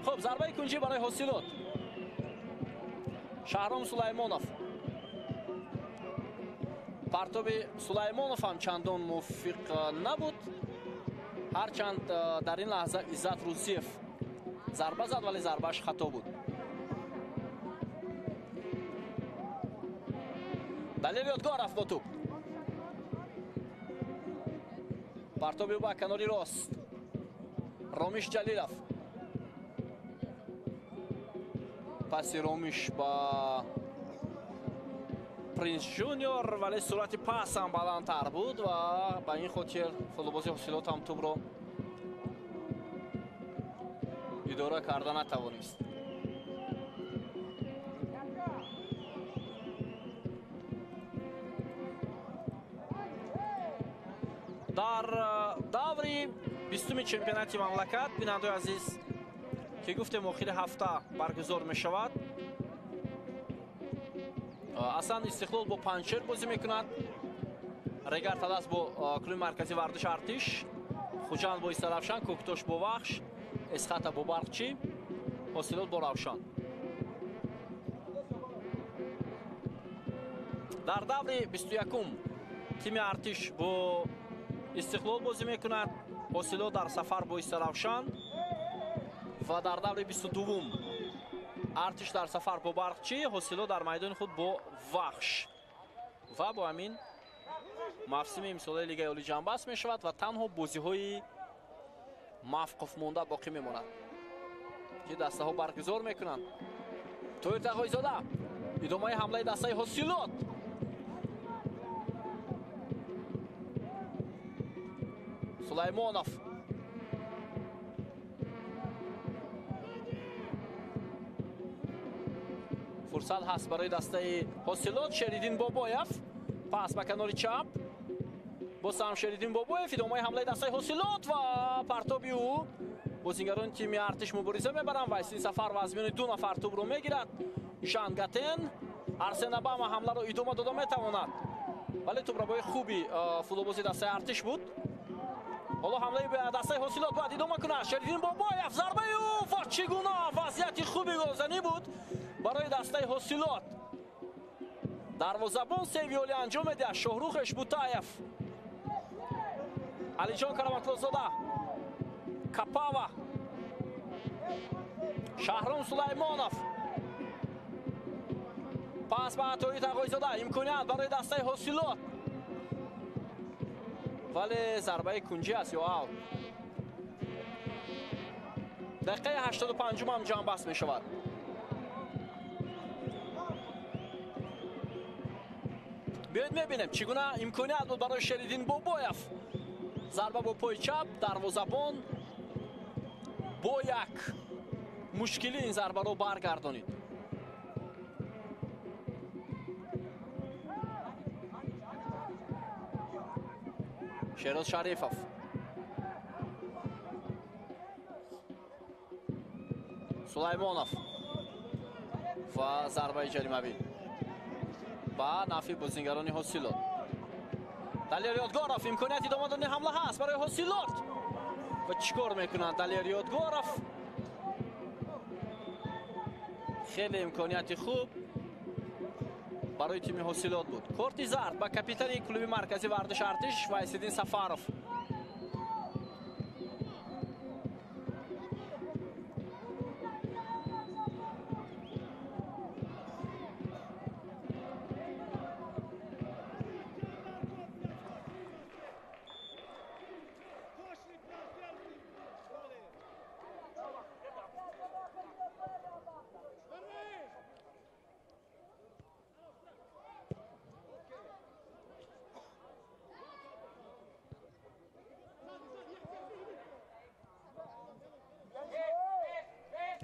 Хуб, зарбаи кунҷӣ барои Ҳосилот. Шаҳром Сулаймонов. Партоби Сулаймонов ҳам чандон мувофиқ набуд. Ҳарчанд дар ин лаҳза Иззат Рузиев зарба зад, вале зарбааш хато буд. Далер Ёдгоров бо тӯб. Партоби ӯ ба канори рост. Ромиш Ҷалилов. Паси Ромиш ба Принс Жуниор, вале суръати пас ҳам баландтар буд ва ба ин хотир футболбози Ҳосилот ҳам тӯбро идора карда натавонист. Дар даври 20-уми чемпионати мамлакат, бинандаи азиз, ки гуфтем охири ҳафта баргузор мешавад, аслан Истиқлол бо Панҷшер бозӣ мекунад, Регар Тадас бо клуби марказии варзиш Артиш, Хуҷанд бо Истаравшан, Кӯктош бо Вахш, Эсхата бо Барқчӣ, Ҳосилот бо Равшан. Дар даври 21-ум тими Артиш бо Истиқлол бозӣ мекунад, Ҳосилот дар сафар бо Истаравшан ва дар даври 22-ум Артиш дар сафар бо Барқчӣ, Ҳосилот дар майдони худ бо Вахш. Ва бо ҳамин мавсими имсолаи Лигаи Олӣ ҷамъбаст мешавад ва танҳо бозиҳои мавқуф монда боқӣ мемонад, ки дастаҳо баргузор мекунанд. Тоҳир Тағоизода, идомаи ҳамлаи дастаи Ҳосилот. Сулаймонов. Фурсат ҳаст барои дастаи Ҳосилот. Шериддин Бобоев пас ба канори чап. Боз ҳам Шериддин Бобоев, идомаи ҳамлаи дастаи Ҳосилот ва партоби ӯ. Бозингарони тими Артиш мубориза мебаранд ва ин сафар ва аз миёни ду нафар тӯбро мегирад. Жан Гатен. Арсен Обама ҳамларо идома дода метавонад, вале тӯбрабои хуби футболбози дастаи Артиш буд. Ҳоло ҳамлаи дастаи Ҳосилот бояд идома кунад. Шериддин Бобоев, зарбаи ӯ ва чӣ гуна вазъияти хуби голзанӣ буд барои дастаи Ҳосилот. Дарвозабон севиёлӣ анҷом медиҳад Шоҳрух Эшбутаев. Алиҷон Караматлозода, Капава, Шаҳром Сулаймонов. Пас ба Тоҳир Тағоизода, имконият барои дастаи Ҳосилот, вале зарбаи кунҷӣ аст ё аут. Дақиқаи 85-ум ҳам ҷамъбаст мешавад. Биёед мебинем чӣ гуна имконият буд барои Шериддин Бобоев. Зарба бо пои чап, дарвозабон бо як мушкилӣ ин зарбаро баргардонид. Шероз Шарифов. Сулаймонов ва зарбаи ҷаримавӣ ба нафъи бозингарони Ҳосилот. Далер Ёдгоров, имконияти идома додани ҳамла ҳаст барои Ҳосилот. Ва чӣ кор мекунад Далер Ёдгоров? Хеле имконияти хуб барои тими Ҳосилот буд. Корти зард ба капитани клуби марказии варзиши Артиш Вайсиддин Сафаров.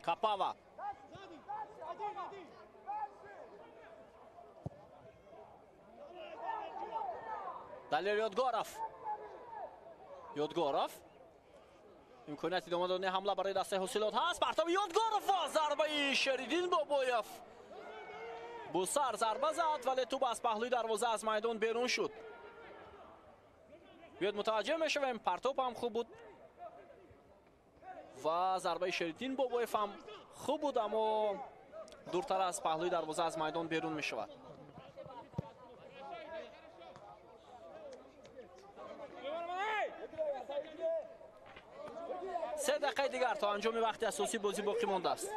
Капава. Далер Ёдгоров. Ёдгоров. Имконияти идома додани ҳамла барои дастаи Ҳосилот ҳаст. Партоби Ёдгоров ва зарбаи Шериддин Бобоев. Бо сар зарба зад, вале тӯб аз паҳлӯи дарвоза аз майдон берун шуд. Биёед мутаваҷҷеҳ мешавем, партоб ҳам хуб буд ва зарбаи Шериддин Бобоев ҳам хуб буд, аммо дуртар аз паҳлӯи дарвоза аз майдон берун мешавад. Се дақиқаи дигар то анҷоми вақти асосӣ бозӣ боқӣ мондааст.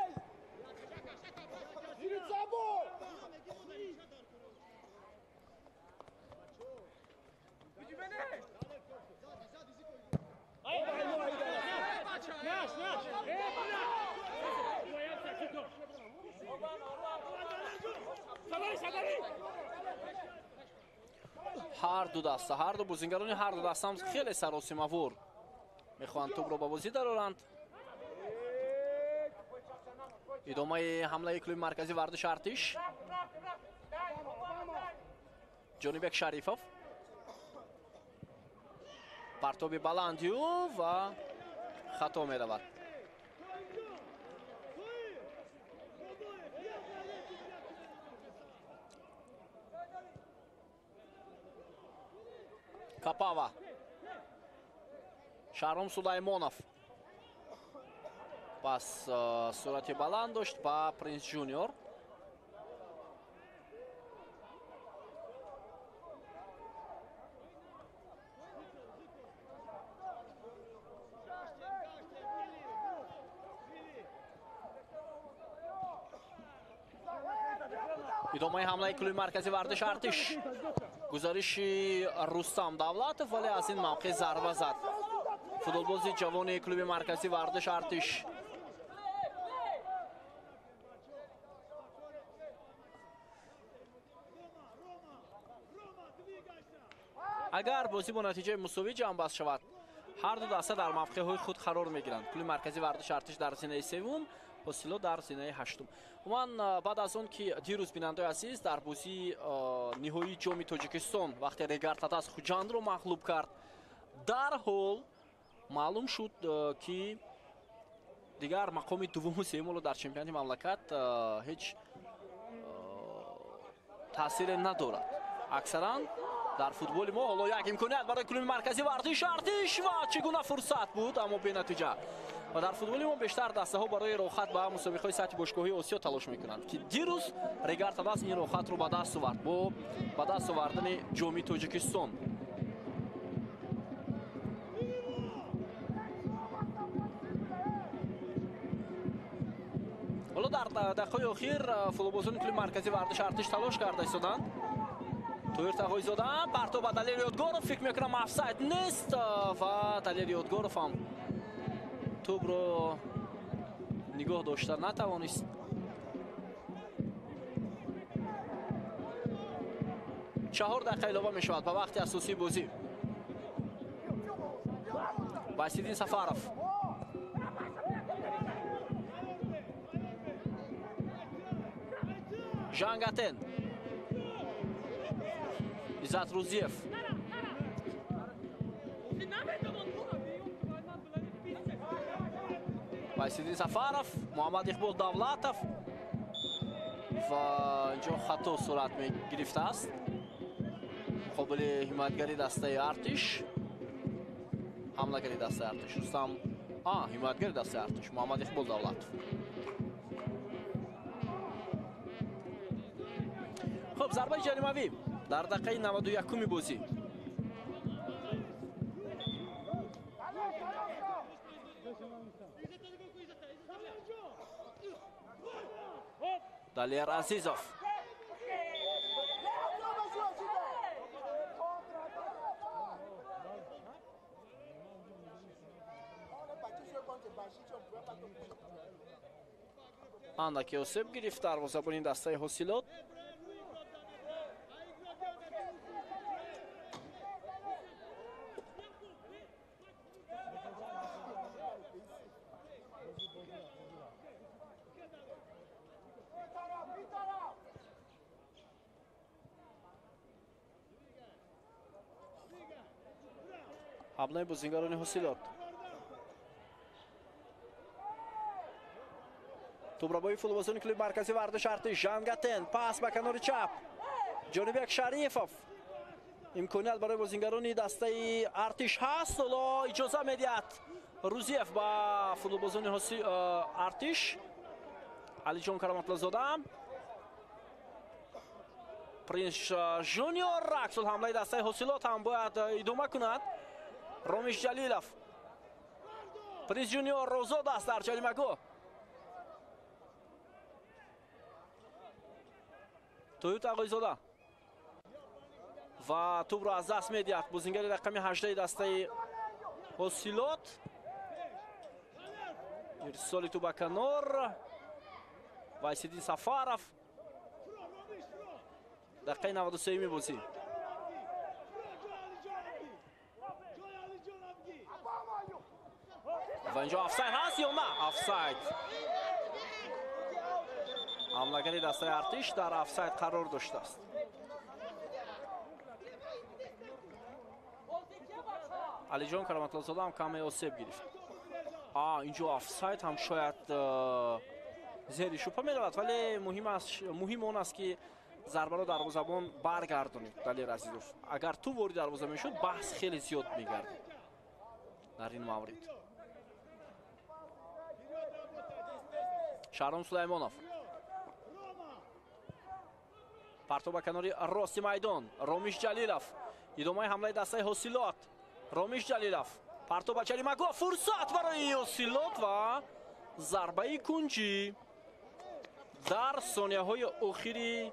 Ҳар ду даста, ҳар ду бозингарони ҳар ду даста ҳам хеле саросимавор мехоҳанд тӯбро ба бозӣ дароранд. Идомаи ҳамлаи клуби марказии варзиши Артиш. Ҷонибек Шарифов. Партоби баландию ва хато меравад. Капава. Шаҳром Сулаймонов. Пас сурати баланд дошт ба Принс Ҷуниор. Идомаи ҳамлаи клуби марказии варзиши Артиш. Гузариши Рустам Давлатов, вале аз ин мавқеъ зарба зад. Футболбози ҷавони клуби марказии варзиши Артиш. Агар бозӣ бо натиҷаи мусовӣ ҷамъбаст шавад, ҳар ду даста дар мавқеъҳои худ қарор мегиранд. Клуби марказии варзиши Артиш дар зинаи севум, Ҳосилот дар зинаи ҳаштум. Умуман, баъд аз он ки дирӯз, бинандаои азиз, дар бозии ниҳоии ҷоми Тоҷикистон вақте Регар Татас Хуҷандро мағлуб кард, дарҳол маълум шуд, ки дигар мақоми дуввуму сеюмро дар чемпионати мамлакат ҳеҷ таъсире надорад. Аксаран дар футболи мо ҳоло як имконият барои клуби марказии варзиши Артиш ва чӣ гуна фурсат буд, аммо бенатиҷа. Ва дар футболи мо бештар дастаҳо барои роҳат ба мусобиқаҳои сатҳи бошгоҳии Осиё талош мекунанд, ки дирӯз Регар Тадас ин роҳатро ба даст овард бо ба даст овардани ҷоми Тоҷикистон. Ҳоло дар дақиқаҳои охир футболбозони клуби марказии варзиши Артиш талош карда истоданд. Тоир Тағоизода партоб ба Далер Ёдгоров, фикр мекунам офсайд нест ва Далер Ёдгоров ҳам тӯбро нигоҳ дошта натавонист. 4 дақиқа илова мешавад ба вақти асосии бозӣ. Васидин Сафаров. Жангатен. Иззат Рузиев. Васидин Сафаров, Муҳаммад Иқбол Давлатов ва инҷо хато сурат мегирифтааст муқобили ҳимоятгари дастаи Артиш, ҳамлагари дастаи Артиш Рустам, ҳимоятгари дастаи Артиш Муҳаммад Иқбол Давлатов. Хуб, зарбаи ҷаримавӣ дар дақиқаи 91-уми бозӣ. Далер Азизов. Андаке осеб гирифт дарвозабони дастаи Ҳосилот. ҳамлаи бозингарони Ҳосилот. Тӯбрабои футболбозони клуби марказии варзиши Артиш. Жангатен пас ба канори чап. Ҷонибек Шарифов. Имконият барои бозингарони дастаи Артиш ҳаст. Ҳоло иҷоза медиҳад Рузиев ба футболбозони Артиш. Алиҷон Кароматлозода. Принс Жуниор. Аксул ҳамлаи дастаи Ҳосилот ҳам бояд идома кунад. Ромиш Ҷалилов. Принс Жуниор озод аст дар ҷаримагоҳ. Тоют Ағоизода ва тӯбро аз даст медиҳад бозингари рақами 18 дастаи Ҳосилот. Ирсоли тӯб ба канор. Вайсиддин Сафаров. Дақиқаи 93-ми бозӣ. Ва инҷо офсайд ҳаст ё на? Офсайд. Ҳамлагари дастаи Артиш дар офсайд қарор доштааст. Алиҷон Кароматлозода ҳам каме осеб гирифт. Инҷо офсайд ҳам шояд зери шубҳа меравад, вале муҳим он аст ки зарбаро дарвозабон баргардонид Далер Азизов. Агар ту ворид дарвоза мешуд, баҳс хеле зиёд мегардид дар ин маврид. Шаҳром Сулаймонов. Партоб ба канори рости майдон. Ромиш Ҷалилов. Идомаи ҳамлаи дастаи Ҳосилот. Ромиш Ҷалилов. Партоб ба ҷаримагоҳ. Фурсат барои Ҳосилот ва зарбаи кунҷӣ дар сонияҳои охири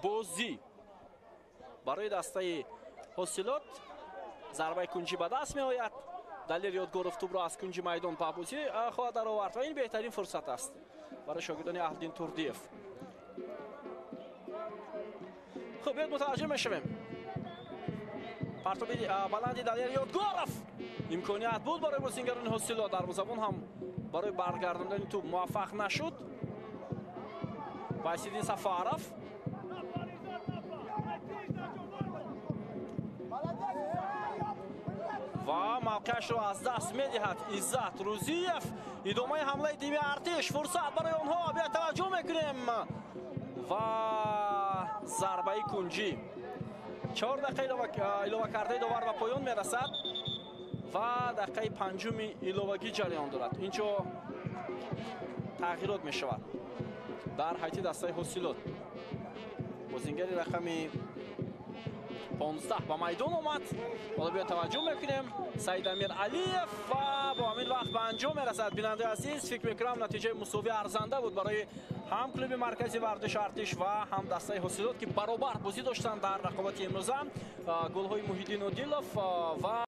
бозӣ барои дастаи Ҳосилот. Зарбаи кунҷӣ ба даст меояд. Далер Ёдгоров тӯбро аз кунҷи майдон ба бозӣ хоҳад даровард ва ин беҳтарин фурсат аст барои шогирдони Аҳлиддин Турдиев. Хуб, биёед мутаваҷҷӯҳ мешавем. Партоби баланди Далер Ёдгоров. Имконият буд барои бозингарони Ҳосилот. Дарвозабон ҳам барои баргардондани тӯб муваффақ нашуд. Вайсиддин Сафаров. Ва мавқеашро аз даст медиҳад Иззат Рузиев. Идомаи ҳамлаи тими Артиш. Фурсат барои онҳо. Биёед таваҷҷӯҳ мекунем. Ва зарбаи кунҷӣ. 4 дақиқа илова кардаи довар ба поён мерасад ва дақиқаи 5-уми иловагӣ ҷараён дорад. Инҷо тағйирот мешавад дар ҳайати дастаи Ҳосилот. Бозингари рақами 15 ба майдон омад. Ҳоло биё таваҷҷӯҳ мекунем. Саидамир Алиев ва бо ҳамин вақт ба анҷом мерасад. Бинандаи азиз, фикр мекунам натиҷаи мусовӣ арзанда буд барои ҳам клуби марказии варзиши Артиш ва ҳам дастаи Ҳосилот, ки баробар бозӣ доштанд дар рақобати имрӯза. Голҳои Муҳиддин Одилов ва